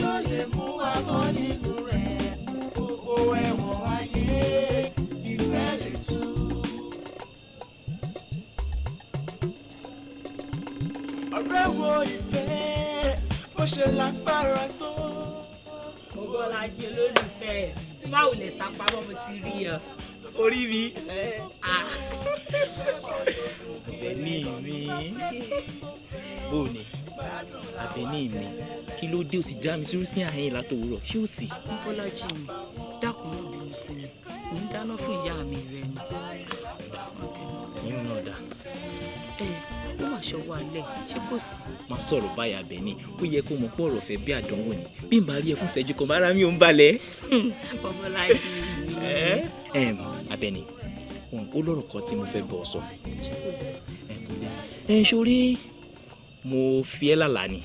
ló lè mú wa bọ́ nínú rẹ̀. Gbogbo ẹ̀wọ̀n ayé ìfẹ́ lè tú. Ọ̀rẹ́ wo ìfẹ́ bó ṣe lágbára tó. Mobọ́lájí olólùfẹ́ báwo lè sápamọ́ mo ti rí ọ. Orí mi. Àbẹ̀ní mi. Bó ni? Àbẹ̀ní mi. Kí ló dé o sì já mi sórí sí àhín látòwúrọ̀? Ṣé o sì? Mobọ́lájí mi, dákun má bínú sí mi. Mi ń dáná fún ìyá mi rẹ ni. Ìyún náà dà. Ẹ ó mà ṣọwọ́ alẹ́, ṣé kò sí? Má sọ̀rọ̀ báyìí Àbẹ̀ní, ó yẹ kó mọ̀ pé ọ̀rọ̀ ọ̀fẹ́ bí àdánwò ni. Bí n bá rí ẹ fún ìṣẹ́jú kan, bára mi ò ń balẹ̀. Mobọ́lájí mi. Àbẹ̀ní, ó lọ́rọ̀ kan tí mo fẹ́ bọ̀ sọ. Ẹ sórí mo fi ẹ́ lálàá ni.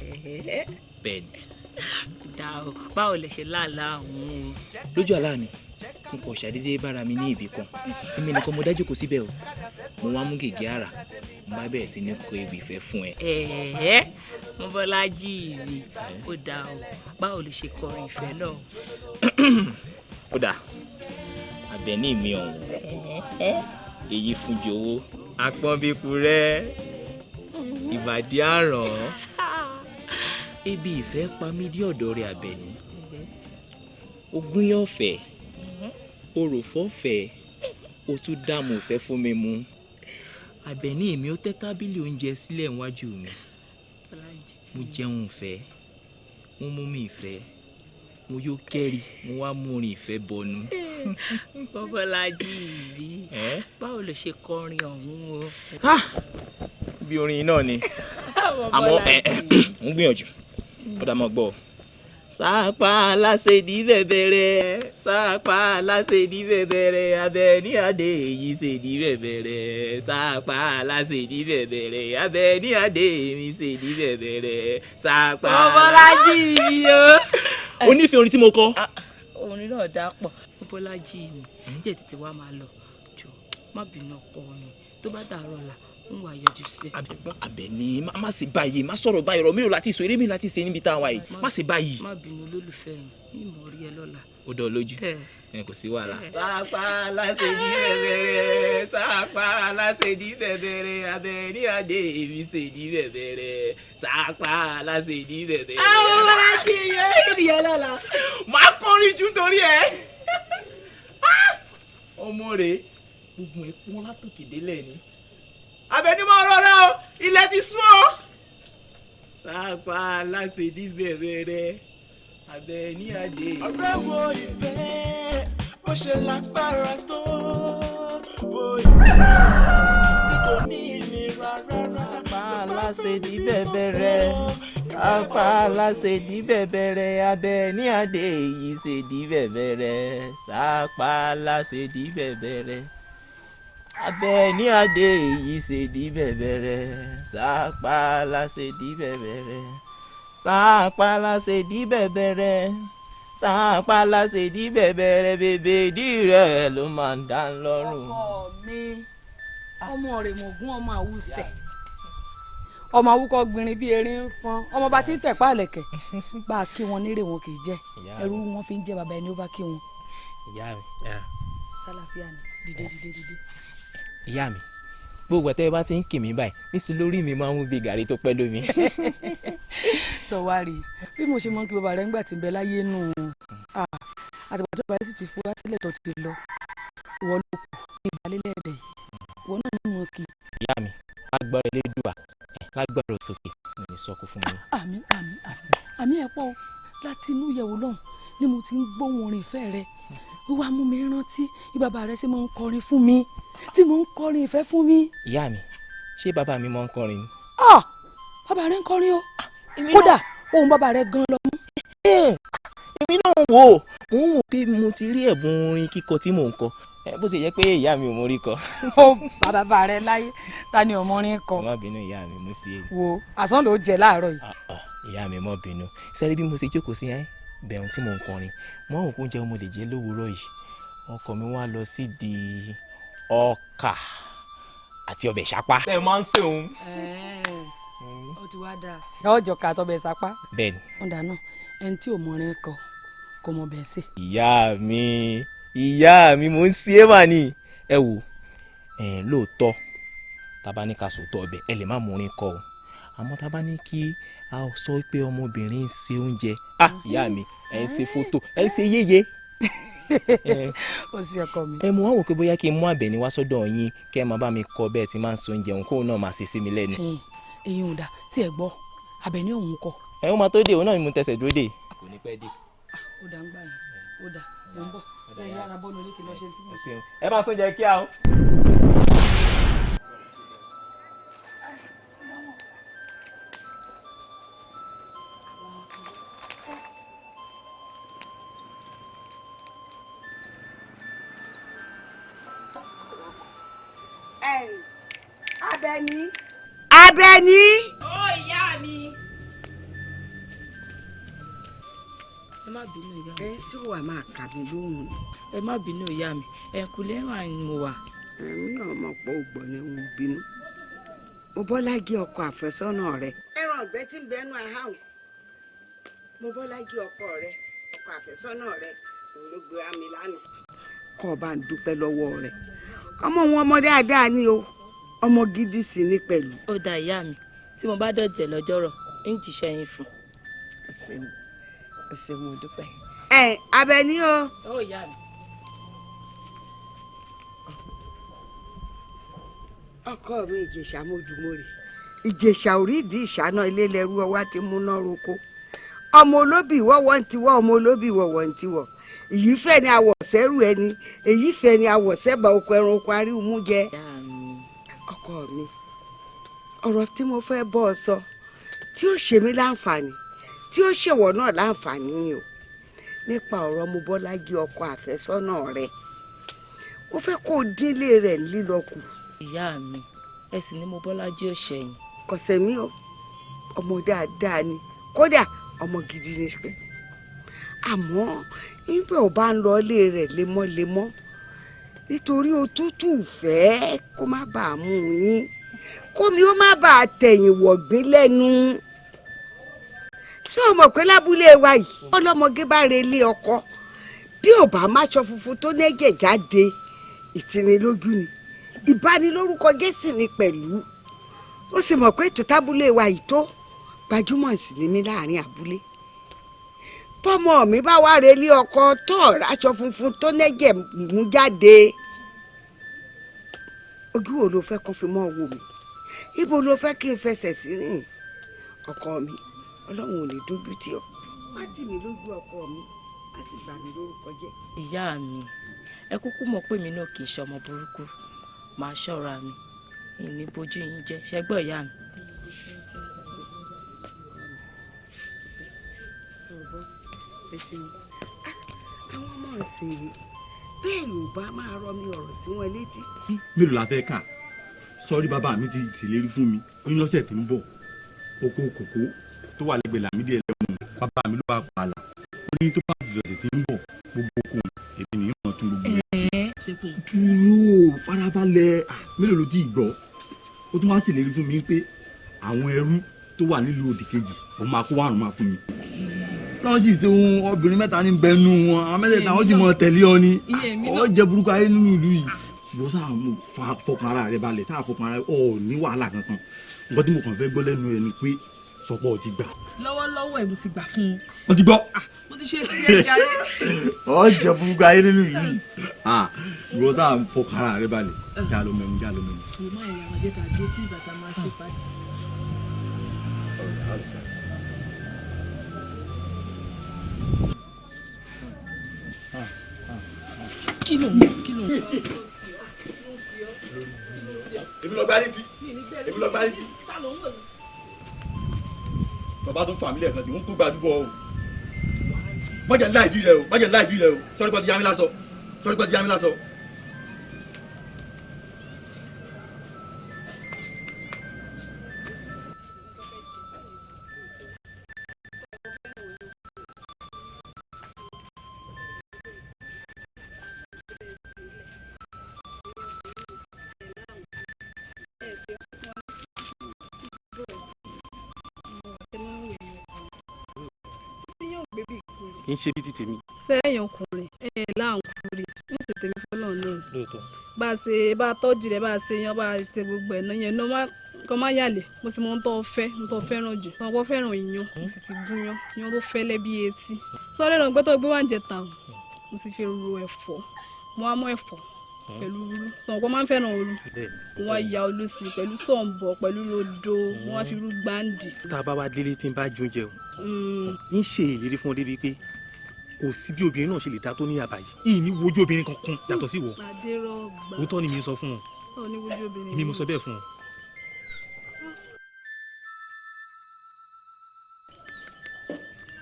Bẹ́ẹ̀ ni. Dà o, báwo lẹ ṣe lálàá òun o? Lójú àlá mi, n kò ṣàdédé bára mi ní ibì kan. Èmi nìkan mo dájú kò síbẹ̀ o. Mo wá mú gègé àrà, mo bá bẹ̀rẹ̀ sí ní kọ ewì ìfẹ́ fún ẹ. Ẹ̀ẹ́ Mobọ́lájí mi, ó dà o, báwo ló ṣe kọrin ìfẹ́ náà? Ó dà, Àbẹ̀ní mi ọ̀hún, èyí fún jowó, apọ́nbíkú rẹ̀, ìbàdí àràn. Ebi ìfẹ́ pa mí dé ọ̀dọ̀ rẹ̀ Àbẹ̀ní. Ogúnyán ọ̀fẹ́, oròfọ́ ọ̀fẹ́, o tún dààmú ìfẹ́ fún mi mu. Àbẹ̀ní mi ó tẹ́ tábìlì oúnjẹ sílẹ̀ níwájú mi. Mo jẹun ìfẹ́, mo mú mi ìfẹ́, mo yó kẹ́rì, mo wá mú orin ìfẹ́ bọnu. Mobọ́lájí mi, báwo ló ṣe kọrin ọ̀hún o? Bí orin náà ni. Àmọ́ ń gbìyànjú, ó dá mọ́ gbọ́. Sápá aláṣẹ̀dí bẹ̀bẹ̀rẹ̀, sápá aláṣẹ̀dí bẹ̀bẹ̀rẹ̀, Àbẹ̀ní Adé èyí ṣèdí bẹ̀bẹ̀rẹ̀, sápá aláṣẹ̀dí bẹ̀bẹ̀rẹ̀, Àbẹ̀ní Adé èmi ṣèdí bẹ̀bẹ̀rẹ̀, sápá. Mobọ́lájí mi o. O nífẹ̀ẹ́ orin tí mo kọ. Orin náà dá pọ̀. Mobọ́lájí mi, jẹ́ tètè wá máa lọ. Jọ̀ọ́ má bínú ọkọ mi, tó bá dàárọ̀ ọ̀la ń wà yọjú sí. Àbẹ̀ní má ṣe báyìí, má sọ̀rọ̀ báyìí, ọ̀rọ̀ mi ò láti sọ, eré mi láti ṣe níbi tá a wà yìí, má ṣe báyìí. Má bínú olólùfẹ́ mi, ìmọ̀ rí ẹ lọ́la. Ó dán lójú, ẹ kò sí wàhálà. Sápá aláṣẹ̀dí bẹ̀bẹ̀rẹ̀, sápá aláṣẹ̀dí bẹ̀bẹ̀rẹ̀, Àbẹ̀ní Adé èmi ṣèdí bẹ̀bẹ̀rẹ̀, sápá aláṣẹ̀dí bẹ̀bẹ̀rẹ̀. Àwọn Mobọ́lájí yẹn ènìyàn lọ́la. Màá kọrin jù nítorí ẹ. Ọmọ rẹ̀ gbogbo ẹ̀ pọ́n látòkè délẹ̀ ni. Àbẹ̀ní máa rọra o, ilẹ̀ ti sún o. Sápá aláṣẹ̀dí bẹ̀bẹ̀rẹ̀, Àbẹ̀ní Adé. Ọ̀rẹ́ wo ìfẹ́ bó ṣe lágbára tó, wo ìfẹ́ tí kò ní ìnira rárá. Sápá aláṣẹ̀dí bẹ̀bẹ̀rẹ̀, sápá aláṣẹ̀dí bẹ̀bẹ̀rẹ̀, Àbẹ̀ní Adé èyí ṣèdí bẹ̀bẹ̀rẹ̀, sápá aláṣẹ̀dí bẹ̀bẹ̀rẹ̀. Àbẹ̀ní Adé èyí ṣèdí bẹ̀bẹ̀rẹ̀, sápá aláṣẹ̀dí bẹ̀bẹ̀rẹ̀, sápá aláṣẹ̀dí bẹ̀bẹ̀rẹ̀, sápá aláṣẹ̀dí bẹ̀bẹ̀rẹ̀, bèbèdí rẹ̀ ló máa ń dá lọ́rùn. Ọkọ mi, ọmọ rẹ̀ mọ̀gún ọmọ àwùsẹ̀, ọmọ awúkọ gbìnrín bíi erin ń fọn, ọmọ bá ti ń tẹ̀pá àlẹ̀kẹ̀, bá a kí wọn nírè wọn kì í jẹ́, ẹrú wọn fi ń jẹ́ bàbá ẹni ó bá kí wọn. Ìyá mi. Sálàfíà ni, dìde dìde dìde. Ìyá mi, gbogbo ẹ̀tẹ́ bá ti ń kì mí báyìí níṣẹ́ lórí mi máa ń mú bí gàrí tó pẹ́ lómi. Sọ wá rí bí mo ṣe mọ kí bàbá rẹ ń gbà tí ń bẹ láyé nù àtìgbà tó bàbá rẹ sì ti fura sílẹ̀ tó ti lọ, ìwọ ló kù ní ìbálẹ́lẹ̀ ẹ̀dẹ̀ yìí, ìwọ náà ní mọ̀ kí. Ìyá mi, lágbára Elédùà, lágbára òsókè, mi ní sọkún fún mi. Àmín àmín àmín àmín ẹ̀ pọ̀ láti inú ìyẹ̀wò lọ́hùn ni mo ti ń gbóhùn orin ìfẹ́ rẹ. Ó wá mú mi rántí bí bàbá rẹ ṣe máa ń kọrin fún mi, tí mo ń kọrin ìfẹ́ fún mi. Ìyá mi, ṣé bàbá mi máa ń kọrin ni? Ah, bàbá rẹ ń kọrin o. Kódà ohùn bàbá rẹ gan lọ mú. Èmi náà wò ó, mò ń wò pé mo ti rí ẹ̀bùn orin kíkọ tí mò ń kọ. Bó ṣe jẹ́ pé ìyá mi ò mórí kọ. Ó bàbá rẹ láyé, ta ni ọmọ orin kọ? Má bínú ìyá mi, mo sì. Wo àsán ló jẹ láàárọ̀ yìí. Ìyá mi má bínú. Sẹ́rí bí mo ṣe jókòó sí ẹ́ bẹ̀rùn tí mò ń kọrin, mo rò pé oúnjẹ mo lè jẹ lówùúrọ̀ yìí. Ọkọ mi wá lọ sí di ọkà àti ọbẹ̀ ṣapá. Ẹ máa ń sè òun. Ó ti wá dáa. Ọjọ́ ká tọbẹ̀ ṣapá. Bẹ́ẹ̀ni. Ọ̀dà náà Ẹni tí ò mọrin kọ kò mọ bẹ́ẹ̀ sè. Ìyá mi mò ń ṣe é mà ní. Ẹ wò ẹ, lóòótọ́ tá a bá ní ká sòótọ́ ọbẹ̀, ẹ lè má mú orin kọ o, àmọ́ tá a bá ní kí a sọ pé ọmọbìnrin ń ṣe oúnjẹ, ah, ìyá mi, ẹ ń ṣe fótó, ẹ ń ṣe yéye. Ó sì ọkọ mi. Ẹ mú wá wò pé bóyá kí n mú Àbẹ̀ní wá sọ́dọ̀ yín, kẹ́ ẹ máa bá mi kọ bẹ́ẹ̀ tí máa ń ṣe oúnjẹ òun, kóun náà máa ṣe sí mi lẹ́nu. Èyí ò dà tí ẹ gbọ́, Àbẹ̀ní òun kọ. Ẹ ó máa tó dé, òun náà ni mo tẹsẹ̀ dúró dé. Kò ní pẹ́ dé. Ó dà ń gbà yẹn, ó dà, mò ń bọ̀. Ẹ yára bọ́nu ilé kí n lọ ṣe tí mo ṣe. Ẹ máa sóúnjẹ kíá o. Àbẹ̀ní. Àbẹ̀ní. Ó ìyá mi. Ẹ má bínú, ìyá mi. Ẹ ṣé wàá máa kà mí lóhùn ni. Ẹ má bínú, ìyá mi, ẹ̀kúlé wà ní mo wà. Èmi náà mọ̀ pé ògbọ́n ni ń bínú. Mo Bọ́lájí ọkọ àfẹ́sọ́nà rẹ. Ẹran ọ̀gbẹ́ tí ń bẹnu aháhùn. Mo Bọ́lájí ọkọ rẹ, ọkọ àfẹ́sọ́nà rẹ, òun ló gbé mi lánàá. Kọ́ ọ bá ń dúpẹ́ lọ́wọ́ rẹ̀. Ọmọ wọn ọmọ dáadáa ni o, ọmọ gidi sì ni pẹ̀lú. Ó da ìyá mi, tí mo bá dọ̀jẹ̀ lọ́jọ́rọ̀, ń jíṣẹ́ yín fún. Ẹ ṣeun, mo dúpẹ́. Ẹ Àbẹ̀ní o. Ó ìyá mi. Ọkọ mi Ìjẹ̀ṣà mójúmórè, Ìjẹ̀ṣà orídìí ìṣáná ilé lẹ́rú ọwá ti múná roko. Ọmọ olóbì wọ́wọ́ ń tiwọ́, ọmọ olóbì wọ̀wọ̀ ń tiwọ́. Èyí fẹ́ ni àwọ̀sẹ́rù ẹni, èyí fẹ́ ni àwọ̀sẹ́bà oko ẹranko aríhùnmú jẹ. Ọkọ mi, ọ̀rọ̀ tí mo fẹ́ bọ́ ọ sọ tí ó ṣe mí láǹfààní, tí ó ṣèwọ̀ náà láǹfààní ni o, nípa ọ̀rọ̀ Mobọ́lájí ọkọ àfẹ́sọ́nà rẹ̀. Mo fẹ́ kó o dínlé rẹ̀ lílọ kù. Ìyá mi, ẹ sì ní Mobọ́lájí ò ṣẹ̀yìn. Kọ̀sẹ̀ mi o, ọmọ dáadáa ni, kódà ọmọ gidi ni pẹ́. Àmọ́ nígbà ò bá ń lọ ilé rẹ̀ lemọ́lemọ́, nítorí òtútù fẹ́ kó má bàa mú yín, kómi ó má bàa tẹ̀yìn wọ̀gbìn lẹ́nu. Ṣé o mọ̀ pé lábúlé wa yìí, ọlọ́mọge bá relé ọkọ, bí ò bá máṣọ funfun tó nẹ́jẹ̀ jáde, ìtinilójú ni, ìbanilórúkọ jẹ́ sì ni pẹ̀lú. Ó sì mọ̀ pé ètò tábúlé wa yìí tó gbajúmọ̀ sí ni mí láàrin abúlé. Bọ́mọ mi bá wá relé ọkọ tó aṣọ funfun tó nẹ́jẹ̀ mú jáde, ojú wo ló fẹ́ kó fi mọ́ wò mí? Ibo ló fẹ́ kí n fẹsẹ̀ sí rìn? Ọkọ mi, Ọlọ́run ò ní dójú tì ọ́. Má tì mí lójú ọkọ mi, má sì bà mí lórúkọ jẹ́. Ìyá mi, ẹ kúkú mọ̀ pé mi náà kì í ṣe ọmọ burúkú. Màá ṣọ́ra mi, ìní bojú yín jẹ́ ṣẹgbọ́n ìyá mi. Àwọn ọmọ ìsìn bẹ́ẹ̀ Yorùbá máa rọ mi ọ̀rọ̀ sí wọn létí. Mélòó la fẹ́ kà? Sọ́rí, bàbá mi ti ṣèlérí fún mi, ó ní lọ́sẹ̀ tó ń bọ̀, oko kòkó tó wà lẹ́gbẹ̀ẹ́ Lámídì ẹlẹ́mu, bàbá mi ló bá pààlà, ó ní tó bá ti lọ́sẹ̀ tó ń bọ̀, gbogbo oko èmi nìyẹn mọ̀ tún gbogbo rẹ̀. Dúró, farabalẹ̀, mélòó ló ti gbọ́? Ó tún wá ṣèlérí fún mi pé àwọn ẹrú tó wà nílùú òdì kejì, òun máa kó wàrùn máa fún mi. Lọ́wọ́ sì ṣe ohun obìnrin mẹ́ta ní bẹnu wọn, àwọn mẹ́tẹ̀ẹ̀ta wọ́n sì mọ tẹ̀lé ọ ni, ọ jẹ burúkú ayé nínú ìlú yìí. Wọ́n sáà mú fọkàn ara rẹ balẹ̀, sáà fọkàn ara rẹ, ọ ní wàhálà kankan. Nǹkan tí mo kàn fẹ́ gbọ́ lẹ́nu ẹ ni pé sọpọ̀ ò ti gbà. Lọ́wọ́lọ́wọ́ ẹ̀ mo ti gbà fún un. Mo ti gbọ́. Mo ti ṣe sí ẹ jàre. Ọ jẹ burúkú ayé nínú ìlú yìí. Wọ́n sáà fọkàn ara rẹ balẹ̀, já ló mẹ́mu, já ló mẹ́mu. Mo máa yà wọ́n jẹ́ ká dúró sí ìbàtà máa ṣe fàájì. Kí ló ń kí ló ń. Èmi lọ gbá létí, èmi lọ gbá létí. Bàbá tó ń fa àmì lẹ́ẹ̀kan tí wọ́n kó gbajúbọ̀ o. Má jẹ́ láì fi rẹ o, má jẹ́ láì fi rẹ o. Sọ́rí pé ti yá mi lásọ, sọ́rí pé ti yá mi lásọ. Kì í ṣe bí ti tèmi. Sẹ́yìn ọkùnrin ẹ̀ láǹkúrì ń ṣe tèmi fọlọ́ náà. Lóòótọ́. Bá a ṣe bá a tọ́jú rẹ̀, bá a ṣe yan, bá a ṣe gbogbo ẹ̀ náà yẹn náà kọ́ má yàlẹ̀. Mo sì mọ ohun tó fẹ́, ohun tó fẹ́ràn jù. Mo kọ́ fẹ́ràn iyán, mo sì ti gúnyán, iyán tó fẹ́lẹ́ bí etí. Sọ́ọ́rẹ́ náà gbẹ́tọ̀ gbé wá ń jẹ tàn, mo sì fi ro ẹ̀fọ́, mo wá mú ẹ̀fọ́ pẹ̀lú olú. Tọ̀npọ̀ máa ń fẹ́ràn olú. Mo wá ya olú sí pẹ̀lú sọ̀ǹbọ̀ pẹ̀lú rodo, mo wá fi irú gbáǹdì. Tá a bá wá délé tí n bá jóúnjẹ o, ń ṣe ìlérí fún ọ débi pé kò sí bí obìnrin náà ṣe lè dá tó ní àbá yìí. Ìyìn ní wojú obìnrin kankan yàtọ̀ sí ìwọ. Adérọ̀gbà. Òótọ́ ni mi sọ fún ọ. Ọ̀ ní wojú obìnrin. Èmi mo sọ bẹ́ẹ̀ fún ọ.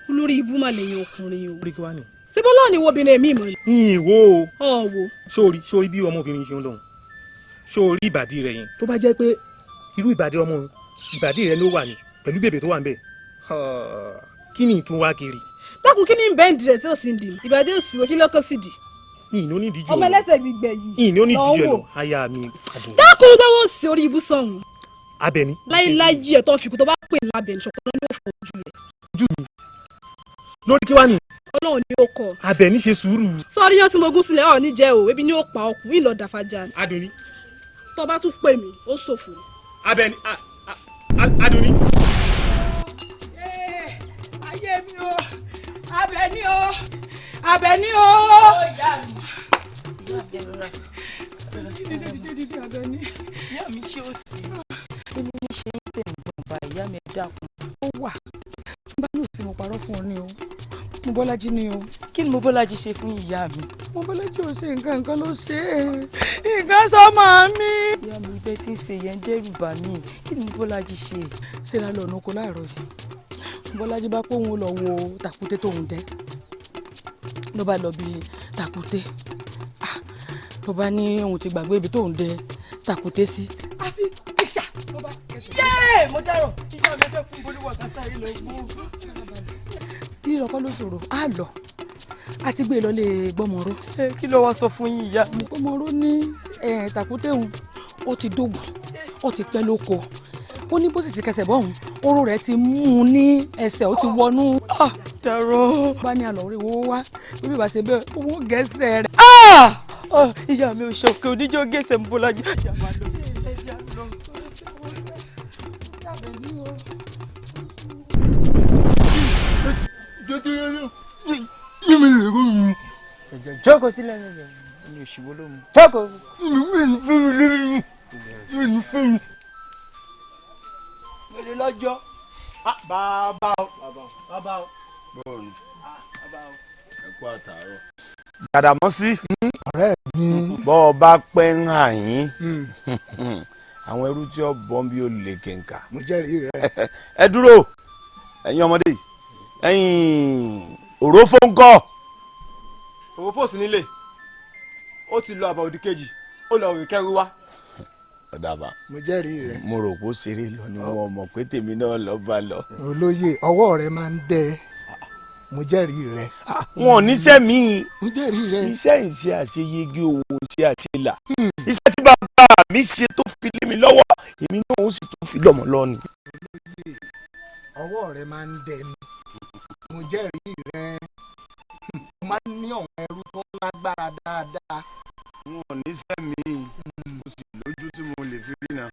Olórí ibú mà lèyìn ọkùnrin o. Orí kí wá ni. Síbó lọ́ọ̀ ni wo obìnrin mi mọ̀ ni. Ìwọ o. Ọ̀ wo. Sórí sórí bí ọmọbìnrin ṣe ń lọ́hùn. Sórí ìbàdí rẹ̀ yẹn. Tó bá jẹ́ pé irú ìbàdí ọmọ ìbàdí rẹ̀ ló wà ní pẹ̀lú bèbè tó wà ń bẹ̀. Kí ni ìtún wá kiri? Dákun, kí ni bẹ́ǹdì rẹ̀ tí ò sí ń dì? Ìbàdí ò sí wo, kí lọ́kọ́ sì dì? Ìyìn ní onídìíjú. Ọmọ ẹlẹ́sẹ̀ gbígbẹ yìí. Ìyìn ní onídìíjú ẹ̀ lọ, aya mi. Dákun, bá wọn sí orí ibùsọ̀ ọ̀hún. Abẹ́ni. Láíláí ẹ̀ tó fi kú tó bá pè lábẹ́ ìṣọ̀kan náà ló fọ ojú rẹ̀. Ojú mi. Lórí kí wá ni. Ọlọ́run ni ó kọ. Abẹ́ni ṣe sùúrù. Sọ́ọ́rí yán tí mo gún sílẹ̀ ọ̀ ní jẹ́ o, ebi ni ó pa ọkùnrin ìlọ dàfàjà. Adùnní. Tó bá tún pè mí, ó ṣòfò. Abẹ́ni Adùnní. Ayé mi o, Abẹ́ni o, Abẹ́ni o. Dídé dídé dídé Abẹ́ni. Ìyá mi ṣé ó sì. Èmi ní ṣe ń tẹ̀ ń gbọ̀n bá ìyá mi, dákun. Ó wà. Bá ní òsì mo parọ́ fún ọ ní o. Mo Bọ́lájí ni o. Kí ni mo Bọ́lájí ṣe fún ìyá mi? Mo Bọ́lájí ò ṣe nǹkan, nǹkan ló ṣe é. Nǹkan sọ́mọ mi. Ìyá mi, ibẹ̀ tí ń ṣe yẹn ń dẹ́rù bà mí. Kí ni mo Bọ́lájí ṣe? Ṣé la lọ ọ̀nà oko láàárọ̀ yìí? Bọ́lájí bá pé òun lọ wo tàkúté tóun dẹ́. Ló bá lọ bí tàkúté. Ló bá ní òun ti gbàgbé ibi tóun dẹ tàkúté sí. Àfi ìṣà ló bá kẹsẹ̀. Yéè, mo dárò. Ìyá mi fẹ́ fún Bolúwọ̀ kan sáré lọ gbó. Kí lọkọ ló sọ̀rọ̀ á lọ àti gbé lọlé gbọmọró. Kí ló wá sọ fún yín ìyá mi? Gbọmọró ní tàkúté òun ó ti dógùn, ó ti pẹ́ lóko, ó ní bó sì ti kẹsẹ̀ bọ́hùn oró rẹ̀ ti mú un ní ẹsẹ̀, ó ti wọnú. Dárò. Bá ní àlọ́ rí owó wá bí bàbá ṣe bẹ́ẹ̀ owó gẹ̀ẹ́sẹ̀ rẹ̀. Ìyá mi ò ṣọ̀kẹ́ oníjó gẹ̀ẹ́sẹ̀ ń Bọ́lájí. Jókòó sílẹ̀ ní òṣìwò ló mú. Jókòó. Wèrè lọ́jọ́. Bàbá o. Bàbá o. Bọ́ọ̀lù. Bàbá o. Ẹ kú àtàárọ̀. Gbàdàmọ́sí. Ọ̀rẹ́ mi. Bọ́ ọ bá pẹ́ ń hàn yín. Àwọn ẹrú tí ó bọ́ bí ó lè kẹ̀ǹkà. Mo jẹ́rìí rẹ. Ẹ dúró, ẹ̀yin ọmọdé yìí. Ẹ̀yin òrófó ń kọ́. Òrófó sì nílé, ó ti lọ àbá òdì kejì, ó lọ òrì kẹrù wá. Ọ̀dàbà. Mo jẹ́rìí rẹ. Mo rò pé ó ṣeré lọ ni wọn mọ̀ pé tèmi náà lọ bá lọ. Olóyè, ọwọ́ rẹ máa ń dẹ. Mo jẹ́rìí rẹ. Wọn ò níṣẹ́ mi. Mo jẹ́rìí rẹ. Iṣẹ́ ìṣe àṣeyege, òwò ṣe àṣelà. Iṣẹ́ tí bàbá mi ṣe tó fi lé mi lọ́wọ́, èmi náà ó sì tún fi lọ́mọ lọ ni. Olóyè, ọwọ́ rẹ máa ń dẹ ni. Mo jẹ́rìí rẹ. Mo máa ń ní àwọn ẹrú tó lágbára dáadáa. Wọn ò níṣẹ́ mi, mo sì lójú tí mo lè fi rí na.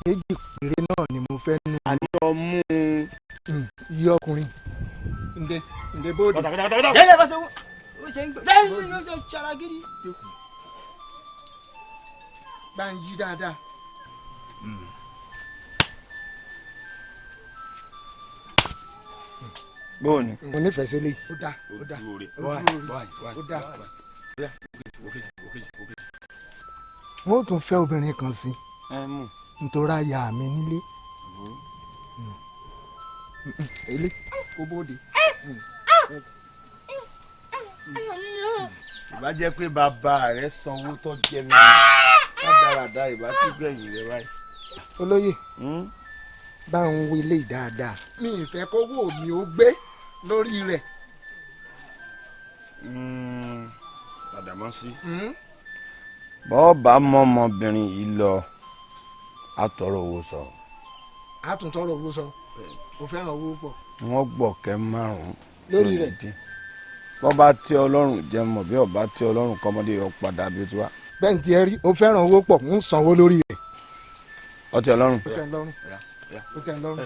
Méjì péré náà ni mo fẹ́ nù. Àní ọmú. Iye ọkùnrin. Ǹdẹ ǹdẹ bóde. Jẹ́jẹ́ bá ṣe wọ́n. Ó ṣe ń gbé. Jẹ́jẹ́ jẹ́ ṣara gidi. Bá ń yí dáadáa. Bóòni. Mo nífẹ̀ẹ́ sí eléyìí. Ó dáa, ó dáa, ó dáa. Wọ́n ó tún fẹ́ obìnrin kan sí nítorí aya mi nílé. Ilé kó bóde. Ìbá jẹ́ pé bàbá rẹ̀ sanwó tó jẹ mí rádaràda, ìbá tí gbẹ̀yìn rẹ̀ báyìí. Olóyè, bá ń wo ilé dáadáa. Mi ì fẹ́ kówó mi ó gbé lórí rẹ̀. Gbàdàmọ́sí. Bọ́ọ̀bà mọ́mọbìnrin yìí lọ, àtọ̀rọ̀ owó sọ. A tún tọrọ owó sọ, o fẹ́ràn owó pọ̀. Wọ́n gbọ̀kẹ́ 5. Lórí rẹ̀. Bọ́ bá tẹ́ Ọlọ́run jẹ́ mọ̀, bí ọba tẹ́ Ọlọ́run kọ́mọdé yọ padà bí ó ti wá. Bẹ́ẹ̀ ni tiẹ̀ rí, o fẹ́ràn owó pọ̀, ń sanwó lórí rẹ̀. Ó tẹ́ Ọlọ́run. Ó tẹ́ Ọlọ́run. Ó tẹ́ Ọlọ́run.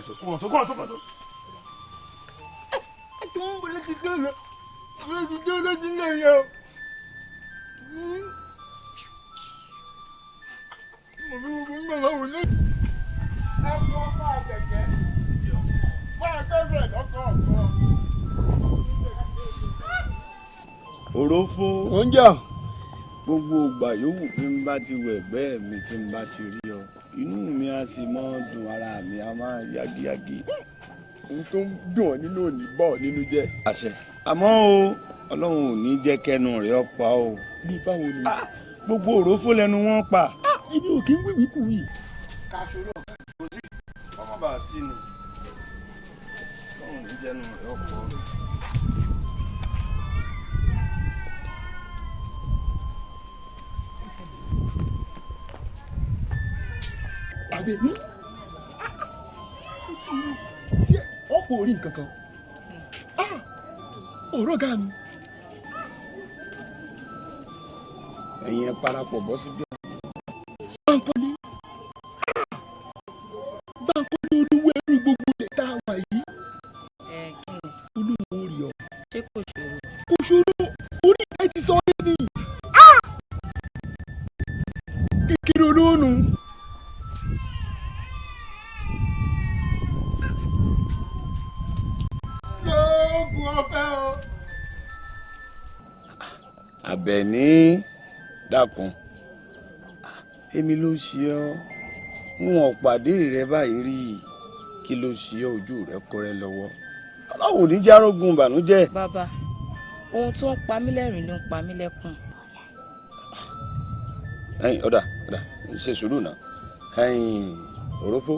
Òrófó. Oúnjẹ. Gbogbo ìgbà yòówù bí n bá ti wẹ̀ ẹ̀gbẹ́ mi tí n bá ti rí ọ, inú mi á sì máa dùn, ara mi á máa yágíyágí. Ohun tó ń dùn ọ́ nínú ò ní bọ́ ọ nínú jẹ́. Àṣẹ. Àmọ́ o, Ọlọ́run ò ní jẹ́ kẹnu rẹ̀ ọ́ pa o. Bí báwo ni? Gbogbo òrófó lẹnu wọn pa. Èmi ò kí ń wíwí kú wí. Káṣorò kò sí, ọmọ bá a sí ni. Ọlọ́run ò ní jẹ́nu rẹ̀ ọ́ pa o. Àbí ọkọ̀ orí nǹkan kan ọ̀rọ̀ ga mi. Ẹ̀yin ẹ parapọ̀ bọ́ síbí. Báńkọ́lé, Báńkọ́lé, olúwo ẹrú gbogbo lè tá a wà yìí. Olúwo rí ọ. Ṣé kò ṣòro? Kò ṣòro, orí ẹ ti sọ ọ́ ní. Kékeré olówó nù. Àbẹ̀ní, dákun, èmi ló ṣe ọ́, n ò pàdé rẹ báyìí rí i, kí ló ṣe ọ́, ojú rẹ kọrẹ lọ́wọ́? Ọlọ́run ò ní járógun ìbànújẹ́. Bàbá, ohun tó ń pa mí lẹ́rìn ló ń pa mí lẹ́kùn. Ẹ̀yin ọ̀dà ọ̀dà, ṣe sùúrù náà. Ẹ̀yin òrófó.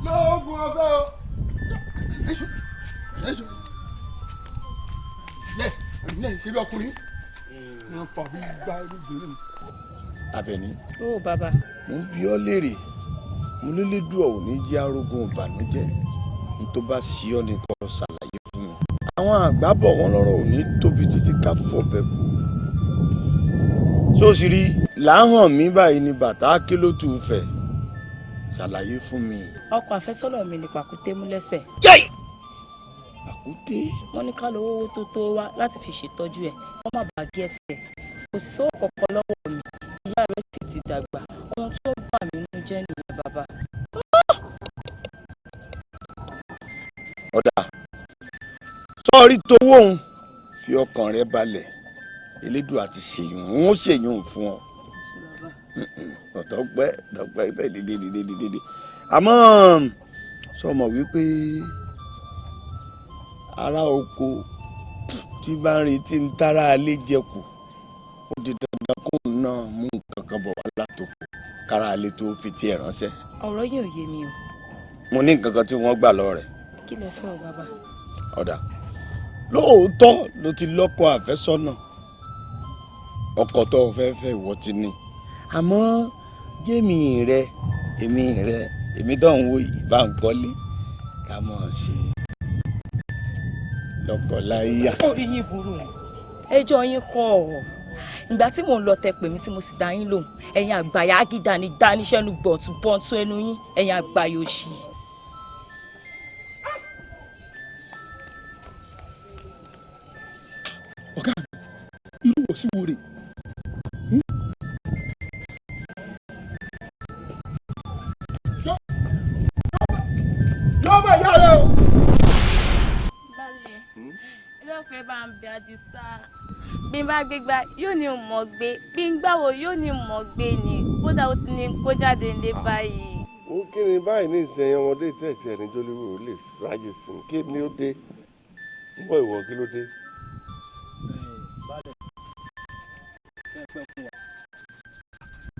Lóògùn ọ̀fẹ́ o. Yẹ ẹ ṣe bí ọkùnrin. Àbẹ̀ní. Ó bàbá. Mo ń bi ọ́ léèrè, mo lélédùn ọ̀ ní jẹ́ arógun ìbànújẹ́, n tó bá ṣe ọ́ ni kó ṣàlàyé fún mi. Àwọn àgbà bọ̀ wọ́n lọ́rọ̀ ò ní tóbi títí ká fọ̀bẹ bù. Sóòsì làáhàn mi báyìí ni bàtà kí ló tù ú fẹ̀, ṣàlàyé fún mi. Ọkọ àfẹ́sọ́nà mi ni pàkúté mú lẹ́sẹ̀. Pàkúté? Wọ́n ní ká lọ owó tó tó wá láti fi ṣètọ́jú ẹ̀, wọ́n má bàa gé ẹsẹ̀. Kò sí owó kankan lọ́wọ́ mi, ìyá rẹ̀ sì ti dàgbà. Ohun tó bà mí nínú jẹ́ nìyẹn bàbá. Ọ̀dà, sọ́ọ̀rí towó òun, fi ọkàn rẹ balẹ̀, Elédùà ti ṣèyún, òun ó ṣèyún fún ọ. Ọ̀tọ̀pẹ́ tọ̀pẹ́ dìde dìde dìde. Àmọ́ sọmọ wípé ará oko tí bá ń retí ń tára alé jẹkù, ó di dandan kó náà mú nǹkan kan bọ̀ wá látòkò kára alé tó fi tiẹ̀ ránṣẹ́. Ọ̀rọ̀ yìí ò yé mi o. Mo ní nǹkan kan tí wọ́n gbà lọ́wọ́ rẹ̀. Kí lẹ fẹ́ o bàbá? Ọ̀dà, lóòótọ́ ló ti lọ́kọ àfẹ́sọ́nà, ọkọ tó o fẹ́ fẹ́ ìwọ ti ní, àmọ́ jẹ́mi rẹ, èmi rẹ, èmi tó ń wo yìí bá ń kọ́lé ká mọ̀ ọ́ ṣe lọ́kọláya. Orí yín burú ni, ẹjọ́ yín kọ́ ọ̀. Ìgbà tí mò ń lọ tẹ pè mí tí mo sì dá yín lóhùn, ẹ̀yin àgbàyà ágídà ní dáníṣẹ́nu gbọ̀tún bọ́ntún ẹnu yín, ẹ̀yin àgbàyà òṣì. Ọ̀gá mi, irú wọ̀ sí wo rè? Yọ́bà yá rẹ o. Balẹ̀, ẹlọ́pẹ́ bá ń bẹ Àdìsá. Bí n bá gbégbá yóò ní mọ̀ gbé, bí n gbàwó yóò ní mọ̀ gbé ni, kódà ó ti ní kó jáde nílé báyìí. Ó kí ni báyìí ní ìsẹ̀yìn ọmọdé tẹ̀tẹ̀ ní Jollywood lè ráyè sí i, kí ni ó dé? Ń bọ̀ ìwọ kí ló dé?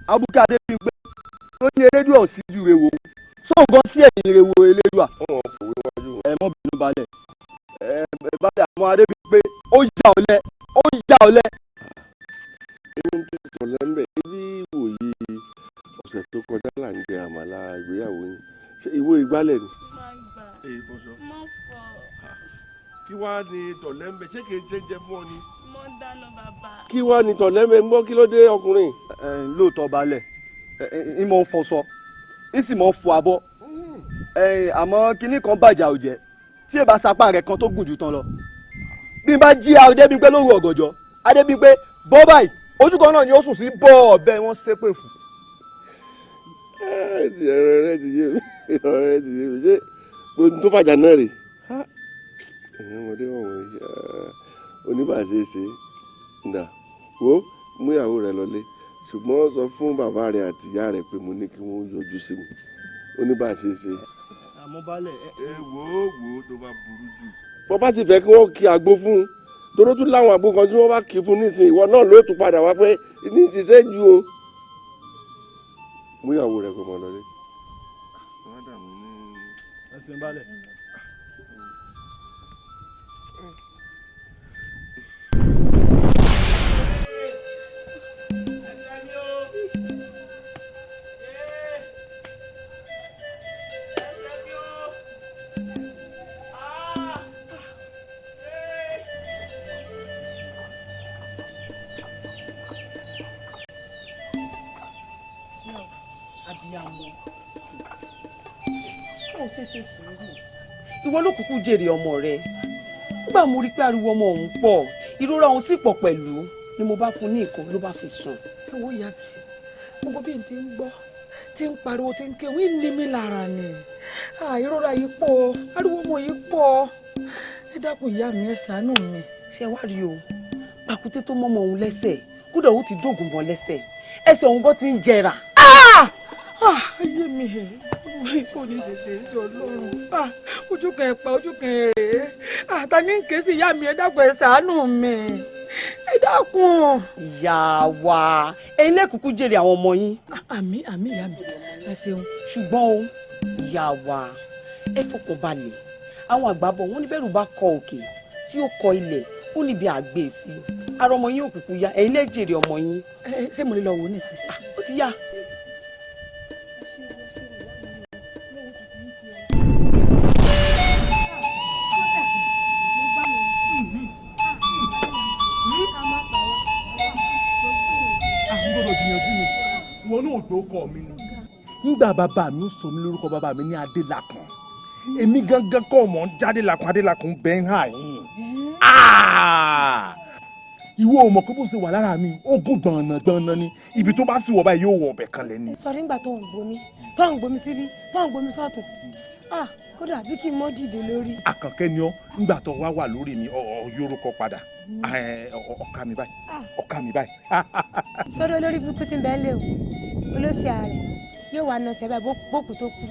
Abuké Adébímpé tó ní Elédùà ò síjú re wo sóògùn sí ẹ̀yìn re wo Elédùà. Ẹ mọ́ bínú balẹ̀, ẹ balẹ̀, àmọ́ Adébímpé ó yà ọ́ lẹ́, ó yà ọ́ lẹ́. Ebi ń tẹ̀sán lẹ́ńbẹ̀, ebi ìwòye ọ̀sẹ̀ tó kọjá là ń jẹ àmàlà ìgbéyàwó yín, ṣé ìwé ìgbà Ìgbálẹ̀ ni. Máa ń gbà. Èyí fọṣọ. Mo fọ. Kí wàá ní tọ̀lẹ́mbẹ̀, ṣé kìí ṣe jẹ fún ọ ni? Mo ń dáná bàbá. Kí wàá ní tọ̀lẹ́mbẹ̀ ń bọ́, kí ló dé ọkùnrin? Lóòótọ́ balẹ̀, ẹ mọ̀ ń fọṣọ, ẹ sì mọ̀ ń fọ abọ́, àmọ́ kinní kan bàjẹ́ àwùjẹ́ tí ẹ bá sapá rẹ̀ kan tó gùn jù tán lọ. Bí n bá jí Adébímpé lóru ọ̀gànjọ́, Adébímpé bọ́ báyìí, ojú kan náà ni ó sùn sí bọ́ ọ̀bẹ wọn ṣépè fún. Ọ̀rọ̀ rẹ ti yé mi, ọ̀rọ̀ rẹ ti yé mi. Ṣé gbogbo tó fàjà náà rè? Ẹ̀yin ọmọdé wọ̀nyí oníbàṣe ṣe ǹdà wo, mú ìyàwó rẹ lọlé, ṣùgbọ́n sọ fún bàbá rẹ àti ìyá rẹ pé mo ní kí wọ́n yọjú sí mi, oníbàṣe ṣe. Àmọ́ balẹ̀ ẹ wò ó wò ó tó bá burú jù. Bọ́ bá ti fẹ́ kí wọ́n kí àgbo fún un, toró tún láwọn àgbo kan tí wọ́n bá kí fún nísìnyí, ìwọ náà ló tún padà wá pé ní ti ṣe ju o. Mú ìyàwó rẹ kó mọ lọlé. Ẹ ṣeun balẹ̀. Ìwọ ló kúkú jèrè ọmọ rẹ. Nígbà mo rí pé ariwo ọmọ òun pọ̀, ìrora òun sì pọ̀ pẹ̀lú, ni mo bá fún ní nǹkan ló bá fi sùn. Ẹ wo ìyá mi, gbogbo bí n ti ń gbọ́ tí ń pariwo tí ń ké wí ní mi lára ni. Ìrora yìí pọ̀, ariwo ọmọ yìí pọ̀. Ẹ dákun ìyá mi, ẹ ṣàánú mi. Ṣé wá rí o, pàkúté tó mọ́mọ́ òun lẹ́sẹ̀, kódà ó ti dógùn bọ́ lẹ́sẹ̀, ẹsẹ̀ òun gan ti ń jẹrà. Ayé mi, kò ní ṣèṣe ṣe Ọlọ́run. Ojú kan ẹ̀pà, ojú kan èrè. Àtàní ń ké sí ìyá mi, ẹ dákun ẹ ṣàánú mi. Ẹ dákun. Ìyá wa, ẹ̀yin lẹ́kùnkún jèrè àwọn ọmọ yín. Àmín àmín ìyá mi, ẹ ṣeun. Ṣùgbọ́n o, ìyá wa, ẹ fọkàn balẹ̀. Àwọn àgbà bọ̀ wọ́n ní bẹ́rù bá kọ òkè tí ó kọ ilẹ̀, ó níbi àgbè sí. Ara ọmọ yín òkùnkùn ya, ẹ̀yin lẹ́ jèrè ọmọ yín. Ṣé mo lè lọ wò ó nísìnyí? Ó ti yá. Wọn náà tó kọ mi ni. Nígbà bàbá mi ó sọ mí lórúkọ, bàbá mi ní Adélakùn. Èmi gangan kọ́ mọ̀ ń jáde lakùn, Adélakùn bẹ́ẹ̀ ń hà yín. Ìwọ ò mọ̀ pé bó ṣe wà lára mi, ó gùn gbọ̀nà gbọ̀nà ni. Ibi tó bá sì wọ̀ báyìí yóò wọ ọbẹ̀ kan lẹ́ni. Sọrí ńgbà tó ń gbomi, tó ń gbomi síbí, tó ń gbomi sọ́tún. Kódà bí kí n mọ́ dìde lórí. Àkànkẹ́ ni ọ́, ńgbà tó wá wà lórí mi, ọ̀ yorùkọ padà. Ọ̀ka mi báyìí, ọ̀ka mi báyìí. Sọ́dọ̀ olórí burúkú tí ń bẹ́ẹ̀ lé o, olóṣì ààrẹ yóò wá nọ́ọ̀sì ẹ̀ báyìí bókù tó kú,